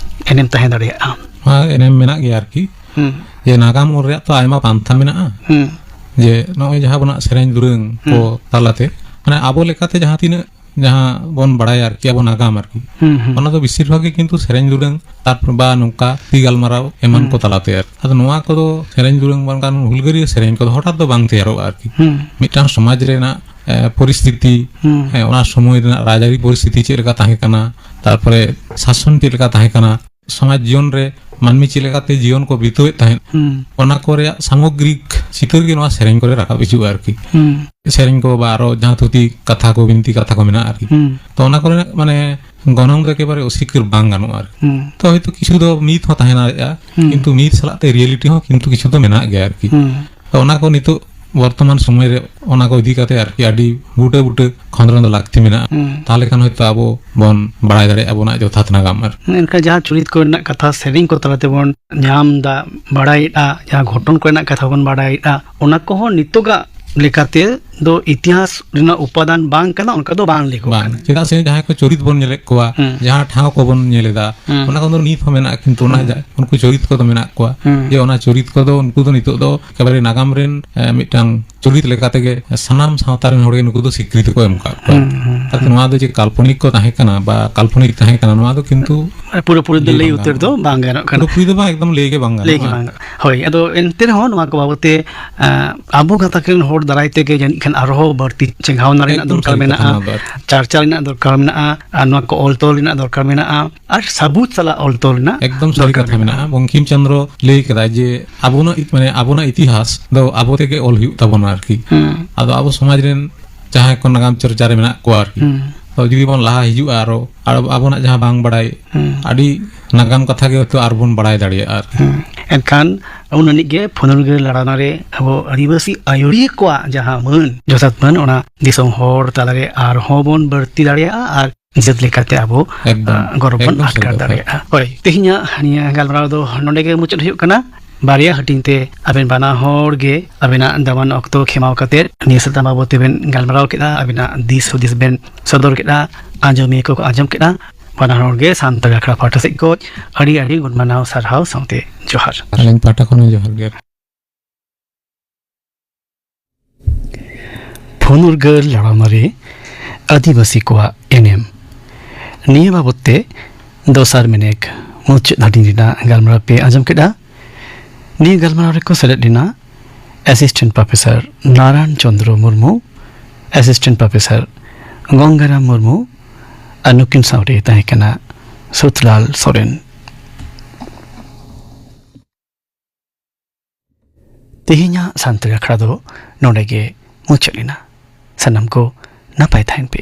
ᱮᱱᱮᱢ ᱛᱟᱦᱮᱸ ᱫᱟᱲᱮᱭᱟᱜᱼᱟ? ᱦᱮᱸ, ᱮᱱᱮᱢ ᱢᱮᱱᱟᱜ ᱜᱮᱭᱟ ᱟᱨᱠᱤ᱾ ᱦᱩᱸ᱾ ᱡᱮ ᱱᱟᱜᱟᱢ ᱚᱞ ᱨᱮᱭᱟᱜ ᱛᱚ ᱟᱭᱢᱟ ᱯᱟᱱᱛᱷᱟ ᱢᱮᱱᱟᱜᱼᱟ᱾ ᱦᱩᱸ᱾ ᱡᱮ ᱱᱚᱜᱼᱚᱭ ᱡᱟᱦᱟᱸ ᱟᱵᱚᱱᱟᱜ ᱥᱮᱨᱮᱧ ᱫᱩᱨᱟᱹᱝ ᱠᱚ ᱦᱩᱸ᱾ ᱛᱟᱞᱟᱛᱮ, ᱢᱟᱱᱮ ᱟᱵᱚ ᱞᱮᱠᱟᱛᱮ ᱡᱟᱦᱟᱸ ᱛᱤᱱᱟᱹᱜ, ᱡᱟᱦᱟᱸ ᱵᱚᱱ ᱵᱟᱲᱟᱭᱟ ᱟᱨᱠᱤ, ᱟᱵᱚ ᱱᱟᱜᱟᱢ ᱟᱨᱠᱤ, ᱦᱩᱸ, ᱦᱩᱸ᱾ ᱚᱱᱟ ᱫᱚ ᱵᱮᱥᱤᱨ ᱵᱷᱟᱜᱽ ᱜᱮ ᱠᱤᱱᱛᱩ ᱥᱮᱨᱮᱧ ᱫᱩᱨᱟᱹᱝ, ᱛᱟᱨᱯᱚᱨ ᱵᱟ ᱱᱚᱝᱠᱟ ᱛᱷᱩᱛᱤ ᱜᱟᱞᱢᱟᱨᱟᱣ ᱮᱢᱟᱱ ᱦᱩᱸ᱾ ᱠᱚ ᱛᱟᱞᱟᱛᱮ ᱟᱨᱠᱤ᱾ ᱟᱫᱚ ᱱᱚᱣᱟ ᱠᱚᱫᱚ ᱥᱮᱨᱮᱧ ᱫᱩᱨᱟᱹᱝ ᱵᱟᱝᱠᱷᱟᱱ ᱦᱩᱞᱜᱟᱹᱨᱤᱭᱟᱹ ᱥᱮᱨᱮᱧ ᱠᱚᱫᱚ ᱦᱚᱴᱟᱛ ᱫᱚ ᱵᱟᱝ ᱛᱮᱭᱟᱨᱚᱜᱼᱟ ᱟᱨᱠᱤ᱾ ᱦᱩᱸ᱾ ᱢᱤᱫᱴᱟᱝ ᱥᱚᱢᱟᱡᱽ ᱨᱮᱱᱟᱜ, ᱮ, ᱯᱚᱨᱤᱥᱛᱷᱤᱛᱤ, ᱦᱩᱸ᱾ ᱦᱮᱸ, ᱚᱱᱟ ᱥᱚᱢᱚᱭ ᱨᱮᱱᱟᱜ ᱨᱟᱡᱽᱟᱹᱨᱤ ᱯᱚᱨᱤᱥᱛᱷᱤᱛᱤ ᱪᱮᱫ ᱞᱮᱠᱟ ᱛᱟᱦᱮᱸ ᱠᱟᱱᱟ, ᱛᱟᱨᱯᱚᱨᱮ ᱥᱟᱥᱚᱱ ᱪᱮᱫ ᱞᱮᱠᱟ ᱛᱟᱦᱮᱸ ᱠᱟᱱᱟ, ᱥᱚᱢᱟᱡᱽ ᱡᱤᱭᱚᱱ ᱨᱮ ᱢᱟᱹᱱᱢᱤ ᱪᱮᱫ ᱞᱮᱠᱟᱛᱮ ᱡᱤᱭᱚᱱ ᱠᱚ ᱵᱤᱛᱟᱹᱣᱮᱫ ᱛᱟᱦᱮᱸᱫ, ᱦᱩᱸ᱾ ᱚᱱᱟ ᱠᱚ ᱨᱮᱭᱟᱜ ᱥᱟᱢᱚᱜᱽᱨᱤᱠ ᱪᱤᱛᱟᱹᱨ ᱜᱮ ᱱᱚᱣᱟ ᱥᱮᱨᱮᱧ ᱠᱚᱨᱮ ᱨᱟᱠᱟᱵ ᱦᱤᱡᱩᱜᱼᱟ ᱟᱨᱠᱤ᱾ ᱦᱩᱸ᱾ ᱥᱮᱨᱮᱧ ᱠᱚ ᱵᱟ ᱟᱨᱚ ᱡᱟᱦᱟᱸ ᱛᱷᱩᱛᱤ ᱠᱟᱛᱷᱟ ᱠᱚ, ᱵᱤᱱᱛᱤ ᱠᱟᱛᱷᱟ ᱠᱚ ᱢᱮᱱᱟᱜᱼᱟ ᱟᱨᱠᱤ᱾ ᱦᱩᱸ᱾ ᱛᱚ ᱚᱱᱟ ᱠᱚᱨᱮᱱᱟᱜ ᱢᱟᱱᱮ ᱜᱚᱱᱚᱝ ᱫᱚ ᱮᱠᱮᱵᱟᱨᱮ ᱚᱥᱤᱠᱟᱹᱨ ᱵᱟᱝ ᱜᱟᱱᱚᱜᱼᱟ ᱟᱨᱠᱤ᱾ ᱦᱩᱸ᱾ ᱛᱚ ᱦᱚᱭᱛᱳ ᱠᱤᱪᱷᱩ ᱫᱚ ᱢᱤᱛ ᱦᱚᱸ ᱛᱟᱦᱮᱸ ᱫᱟᱲᱮᱭᱟᱜᱼᱟ, ᱦᱩᱸ᱾ ᱠᱤᱱᱛᱩ ᱢᱤᱛ ᱥᱟᱞᱟᱜ ᱛᱮ ᱨᱤᱭᱮᱞᱤᱴᱤ ᱦᱚᱸ ᱠᱤᱱᱛᱩ ᱠᱤᱪᱷᱩ ᱫᱚ ᱢᱮᱱᱟᱜ ᱜᱮᱭᱟ ᱟᱨᱠᱤ᱾ ᱦᱩᱸ᱾ ᱛᱚ ᱚᱱᱟ ᱠᱚ ᱱᱤᱛᱚᱜ ᱵᱚᱨᱛᱚᱢᱟᱱ ᱥᱚᱢᱚᱭ ᱨᱮ ᱚᱱᱟ ᱠᱚ ᱤᱫᱤ ᱠᱟᱛᱮ ᱟᱨᱠᱤ ᱟᱹᱰᱤ ᱵᱩᱴᱟᱹ ᱵᱩᱴᱟᱹ ᱠᱷᱚᱸᱫᱽᱨᱚᱸᱫ ᱞᱟᱹᱠᱛᱤ ᱢᱮᱱᱟᱜᱼᱟ᱾ ᱦᱩᱸ᱾ ᱛᱟᱦᱚᱞᱮ ᱠᱷᱟᱱ ᱦᱚᱭᱛᱳ ᱟᱵᱚ ᱵᱚᱱ ᱵᱟᱲᱟᱭ ᱫᱟᱲᱮᱭᱟᱜᱼᱟ ᱟᱵᱚᱱᱟᱜ ᱡᱚᱛᱷᱟᱛ ᱱᱟᱜᱟᱢ ᱟᱨ ᱢᱮᱱᱠᱷᱟᱱ ᱡᱟᱦᱟᱸ ᱪᱩᱨᱤᱛ ᱠᱚᱨᱮᱱᱟᱜ ᱠᱟᱛᱷᱟ ᱥᱮᱨᱮᱧ ᱠᱚ ᱛᱟᱞᱟ ᱛᱮᱵᱚᱱ ᱧᱟᱢ ᱫᱟ, ᱵᱟᱲᱟᱭᱮᱫᱼᱟ, ᱡᱟᱦᱟᱸ ᱜᱷᱚᱴᱚᱱ ᱠᱚᱨᱮᱱᱟᱜ ᱠᱟᱛᱷᱟ ᱵᱚᱱ ᱵᱟᱲᱟᱭᱮᱫᱼᱟ, ᱚᱱᱟ ᱠᱚᱦᱚᱸ ᱱᱤᱛᱚᱜᱟᱜ ᱞᱮᱠᱟᱛᱮ ᱫᱚ ᱤᱛᱤᱦᱟᱥ ᱨᱮᱱᱟᱜ ᱩᱯᱟᱫᱟᱱ ᱵᱟᱝ ᱠᱟᱱᱟ, ᱚᱱᱠᱟ ᱫᱚ ᱵᱟᱝ ᱞᱮᱠᱚᱜ ᱵᱟᱝ, ᱠᱟᱱᱟ᱾ ᱪᱮᱫᱟᱜ ᱥᱮ ᱡᱟᱦᱟᱸᱭ ᱠᱚ ᱪᱚᱨᱤᱛ ᱵᱚᱱ ᱧᱮᱞᱮᱫ ᱠᱚᱣᱟ, ᱦᱩᱸ᱾ ᱡᱟᱦᱟᱸ ᱴᱷᱟᱶ ᱠᱚᱵᱚᱱ ᱧᱮᱞ ᱮᱫᱟ, ᱦᱩᱸ᱾ ᱚᱱᱟ ᱠᱚᱫᱚ ᱱᱤᱛ ᱦᱚᱸ ᱢᱮᱱᱟᱜᱼᱟ, ᱠᱤᱱᱛᱩ ᱚᱱᱟ ᱦᱩᱸ᱾ ᱡᱟ-, ᱩᱱᱠᱩ ᱪᱚᱨᱤᱛ ᱠᱚᱫᱚ ᱢᱮᱱᱟᱜ ᱠᱚᱣᱟ, ᱦᱩᱸ᱾ ᱡᱮ ᱚᱱᱟ ᱪᱚᱨᱤᱛ ᱠᱚᱫᱚ ᱩᱱᱠᱩ ᱫᱚ ᱱᱤᱛᱚᱜ ᱫᱚ ᱮᱠᱮᱵᱟᱨᱮ ᱱᱟᱜᱟᱢ ᱨᱮᱱ, ᱮ, ᱢᱤᱫᱴᱟᱝ ᱪᱚᱨᱤᱛ ᱞᱮᱠᱟ ᱛᱮᱜᱮ ᱥᱟᱱᱟᱢ ᱥᱟᱶᱛᱟ ᱨᱮᱱ ᱦᱚᱲ ᱜᱮ ᱱᱩᱠᱩ ᱫᱚ ᱥᱤᱠᱨᱤᱛᱤ ᱠᱚ ᱮᱢ ᱠᱟᱜ ᱠᱚᱣᱟ᱾ ᱦᱩᱸ, ᱦᱩᱸ, ᱛᱟᱛᱮ ᱱᱚᱣᱟ ᱫᱚ ᱡᱮ ᱠᱟᱞᱯᱚᱱᱤᱠ ᱠᱚ ᱛᱟᱦᱮᱸ ᱠᱟᱱᱟ ᱵᱟ ᱠᱟᱞᱯᱚᱱᱤᱠ ᱛᱟᱦᱮᱸ ᱠᱟᱱᱟ, ᱱᱚᱣᱟ ᱫᱚ ᱠᱤᱱᱛᱩ ᱯᱩᱨᱟᱹᱯᱩᱨᱤ ᱫᱚ ᱞᱟᱹᱭ ᱞᱟᱹᱭ ᱵᱟᱝ ᱩᱛᱟᱹᱨ ᱫᱚ ᱜᱟᱱᱚᱜᱼᱟ᱾ ᱵᱟᱝ ᱜᱟᱱᱚᱜ ᱠᱟᱱᱟ᱾ ᱯᱩᱨᱟᱹᱯᱩᱨᱤ ᱫᱚ ᱵᱟᱝ, ᱮᱠᱫᱚᱢ ᱞᱟᱹᱭ ᱜᱮ ᱵᱟᱝ ᱞᱟᱹᱭ ᱜᱮ ᱜᱟᱱᱚᱜᱼᱟ᱾ ᱵᱟᱝ ᱜᱟᱱᱚᱜᱼᱟ᱾ ᱦᱳᱭ, ᱟᱫᱚ ᱮᱱᱛᱮ ᱨᱮᱦᱚᱸ ᱱᱚᱣᱟ ᱠᱚ ᱵᱟᱵᱚᱛ ᱛᱮ, ᱮᱸ, ᱟᱵᱚ ᱜᱟᱛᱟᱠ ᱨᱮᱱ ᱦᱚᱲ ᱫᱟᱨᱟᱭ ᱛᱮᱜᱮ ᱡᱟᱹᱱᱤᱡ ᱠᱷᱟᱱ ᱟᱨᱦᱚᱸ ᱵᱟᱹᱲᱛᱤ ᱪᱮᱸᱜᱷᱟᱣᱱᱟ ᱨᱮᱱᱟᱜ ᱮᱠᱫᱚᱢ ᱫᱚᱨᱠᱟᱨ ᱥᱟᱹᱨᱤ ᱢᱮᱱᱟᱜᱼᱟ, ᱠᱟᱛᱷᱟ ᱱᱚᱣᱟ ᱫᱚ ᱟᱨᱠᱤ᱾ ᱪᱟᱨᱪᱟ ᱨᱮᱱᱟᱜ ᱫᱚᱨᱠᱟᱨ ᱢᱮᱱᱟᱜᱼᱟ, ᱟᱨ ᱱᱚᱣᱟ ᱠᱚ ᱚᱞ ᱛᱚᱞ ᱨᱮᱱᱟᱜ ᱫᱚᱨᱠᱟᱨ ᱢᱮᱱᱟᱜᱼᱟ, ᱟᱨ ᱥᱟᱹᱵᱩᱛ ᱥᱟᱞᱟᱜ ᱚᱞ ᱛᱚᱞ ᱨᱮᱱᱟᱜ ᱮᱠᱫᱚᱢ ᱥᱟᱹᱨᱤ ᱫᱚᱨᱠᱟᱨ ᱠᱟᱛᱷᱟ ᱢᱮᱱᱟᱜᱼᱟ᱾ ᱢᱮᱱᱟᱜᱼᱟ᱾ ᱵᱚᱝᱠᱤᱢ ᱪᱚᱸᱫᱽᱨᱚ ᱞᱟᱹᱭ ᱠᱟᱫᱟᱭ ᱡᱮ ᱟᱵᱚᱱᱟᱜ ᱤᱛ-, ᱢᱟᱱᱮ ᱟᱵᱚᱱᱟᱜ ᱤᱛᱤᱦᱟᱥ ᱫᱚ ᱟᱵᱚ ᱛᱮᱜᱮ ᱚᱞ ᱦᱩᱭᱩᱜ ᱛᱟᱵᱚᱱᱟ ᱟᱨᱠᱤ᱾ ᱦᱩᱸ᱾ ᱟᱫᱚ ᱟᱵᱚ ᱥᱚᱢᱟᱡᱽ ᱨᱮᱱ ᱡᱟᱦᱟᱸᱭ ᱠᱚ ᱱᱟᱜᱟᱢ ᱪᱚᱨᱪᱟ ᱨᱮ ᱢᱮᱱᱟᱜ ᱠᱚᱣᱟ ᱟᱨᱠᱤ, ᱦᱩᱸ᱾ ᱛᱚ ᱡᱩᱫᱤ ᱵᱚᱱ ᱞᱟᱦᱟ ᱦᱤᱡᱩᱜᱼᱟ ᱟᱨᱚ, ᱟᱨ ᱟᱵᱚᱱᱟᱜ ᱡᱟᱦᱟᱸ ᱵᱟᱝ ᱵᱟᱲᱟᱭ, ᱦᱩᱸ᱾ ᱟᱹᱰᱤ ᱱᱟᱜᱟᱢ ᱠᱟᱛᱷᱟ ᱜᱮ ᱦᱚᱭᱛᱳ ᱟᱨᱵᱚᱱ ᱵᱟᱲᱟᱭ ᱫᱟᱲᱮᱭᱟᱜᱼᱟ ᱟᱨ ᱦᱮᱸ᱾ ᱮᱱᱠᱷᱟᱱ ᱩᱱ ᱟᱹᱱᱤᱡ ᱜᱮ ᱯᱷᱩᱱᱩᱨᱜᱟᱹ ᱞᱟᱲᱟᱣᱱᱟ ᱨᱮ ᱟᱵᱚ ᱟᱹᱫᱤᱵᱟᱹᱥᱤ ᱟᱹᱭᱩᱨᱤᱭᱟᱹ ᱠᱚᱣᱟᱜ ᱡᱟᱦᱟᱸ ᱢᱟᱹᱱ, ᱡᱚᱛᱷᱟᱛ ᱢᱟᱹᱱ, ᱚᱱᱟ ᱫᱤᱥᱚᱢ ᱦᱚᱲ ᱛᱟᱞᱟᱨᱮ ᱟᱨᱦᱚᱸ ᱵᱚᱱ ᱵᱟᱹᱲᱛᱤ ᱫᱟᱲᱮᱭᱟᱜᱼᱟ ᱟᱨ ᱡᱟᱹᱛ ᱞᱮᱠᱟᱛᱮ ᱟᱵᱚ ᱮᱠᱫᱚᱢ, ᱟ, ᱜᱚᱨᱚᱵ ᱵᱚᱱ ᱮᱠᱫᱚᱢ ᱥᱟᱹᱨᱤ ᱟᱴᱠᱟᱨ ᱠᱟᱛᱷᱟ᱾ ᱫᱟᱲᱮᱭᱟᱜᱼᱟ᱾ ᱦᱳᱭ, ᱛᱮᱦᱮᱧᱟᱜ ᱱᱤᱭᱟᱹ ᱜᱟᱞᱢᱟᱨᱟᱣ ᱫᱚ ᱱᱚᱰᱮ ᱜᱮ ᱢᱩᱪᱟᱹᱫ ᱦᱩᱭᱩᱜ ᱠᱟᱱᱟ᱾ ᱵᱟᱨᱭᱟ ᱦᱟᱹᱴᱤᱧ ᱛᱮ ᱟᱵᱮᱱ ᱵᱟᱱᱟ ᱦᱚᱲ ᱜᱮ ᱟᱵᱮᱱᱟᱜ ᱫᱟᱢᱟᱱ ᱚᱠᱛᱚ ᱠᱷᱮᱢᱟᱣ ᱠᱟᱛᱮ ᱱᱤᱭᱟᱹ ᱥᱟᱛᱟᱢ ᱵᱟᱵᱚᱫ ᱛᱮᱵᱮᱱ ᱜᱟᱞᱢᱟᱨᱟᱣ ᱠᱮᱫᱟ, ᱟᱵᱮᱱᱟᱜ ᱫᱤᱥ ᱦᱩᱫᱤᱥ ᱵᱮᱱ ᱥᱚᱫᱚᱨ ᱠᱮᱫᱟ, ᱟᱸᱡᱚᱢᱤᱭᱟᱹ ᱠᱚᱠᱚ ᱟᱸᱡᱚᱢ ᱠᱮᱫᱟ᱾ ᱵᱟᱱᱟ ᱦᱚᱲ ᱜᱮ ᱥᱟᱱᱛᱟᱲ ᱟᱠᱷᱲᱟ ᱯᱟᱦᱴᱟ ᱥᱮᱫ ᱠᱷᱚᱱ ᱟᱹᱰᱤ ᱟᱹᱰᱤ ᱜᱩᱱ ᱢᱟᱱᱟᱣ ᱥᱟᱨᱦᱟᱣ ᱥᱟᱶᱛᱮ ᱡᱚᱦᱟᱨ᱾ ᱟᱹᱞᱤᱧ ᱯᱟᱦᱴᱟ ᱠᱷᱚᱱ ᱦᱚᱸ ᱡᱚᱦᱟᱨ ᱜᱮ᱾ ᱯᱷᱩᱱᱩᱨᱜᱟᱹ ᱞᱟᱲᱟᱣᱱᱟ ᱨᱮ ᱟᱹᱫᱤᱵᱟᱹᱥᱤ ᱠᱚᱣᱟᱜ ᱮᱱᱮᱢ, ᱱᱤᱭᱟᱹ ᱵᱟᱵᱚᱛ ᱛᱮ ᱫᱚᱥᱟᱨ ᱢᱮᱱᱮᱠ ᱢᱩᱪᱟᱹᱫ ᱦᱟᱹᱴᱤᱧ ᱨᱮᱱᱟᱜ ᱜᱟᱞᱢᱟᱨᱟᱣ ᱯᱮ ᱟᱸᱡᱚᱢ ᱠᱮᱫᱟ᱾ ᱱᱤᱭᱟᱹ ᱜᱟᱞᱢᱟᱨᱟᱣ ᱨᱮᱠᱚ ᱥᱮᱞᱮᱫ ᱞᱮᱱᱟ ᱮᱥᱤᱥᱴᱮᱱᱴ ᱯᱨᱚᱯᱷᱮᱥᱚᱨ ᱱᱟᱨᱟᱭᱚᱱ ᱪᱚᱸᱫᱽᱨᱚ ᱢᱩᱨᱢᱩ, ᱮᱥᱤᱥᱴᱮᱱᱴ ᱯᱨᱚᱯᱷᱮᱥᱚᱨ ᱜᱚᱝᱜᱟᱨᱟᱢ ᱢᱩᱨᱢᱩ ᱟᱨ ᱱᱩᱠᱤᱱ ᱥᱟᱶᱛᱮ ᱛᱟᱦᱮᱸ ᱠᱟᱱᱟ ᱥᱩᱛᱞᱟᱞ ᱥᱚᱨᱮᱱ᱾ ᱛᱮᱦᱮᱧᱟᱜ ᱥᱟᱱᱛᱟᱲᱤ ᱟᱠᱷᱲᱟ ᱫᱚ ᱱᱚᱰᱮ ᱜᱮ ᱢᱩᱪᱟᱹᱫ ᱮᱱᱟ᱾ ᱥᱟᱱᱟᱢ ᱠᱚ ᱱᱟᱯᱟᱭ ᱛᱟᱦᱮᱱ ᱯᱮ᱾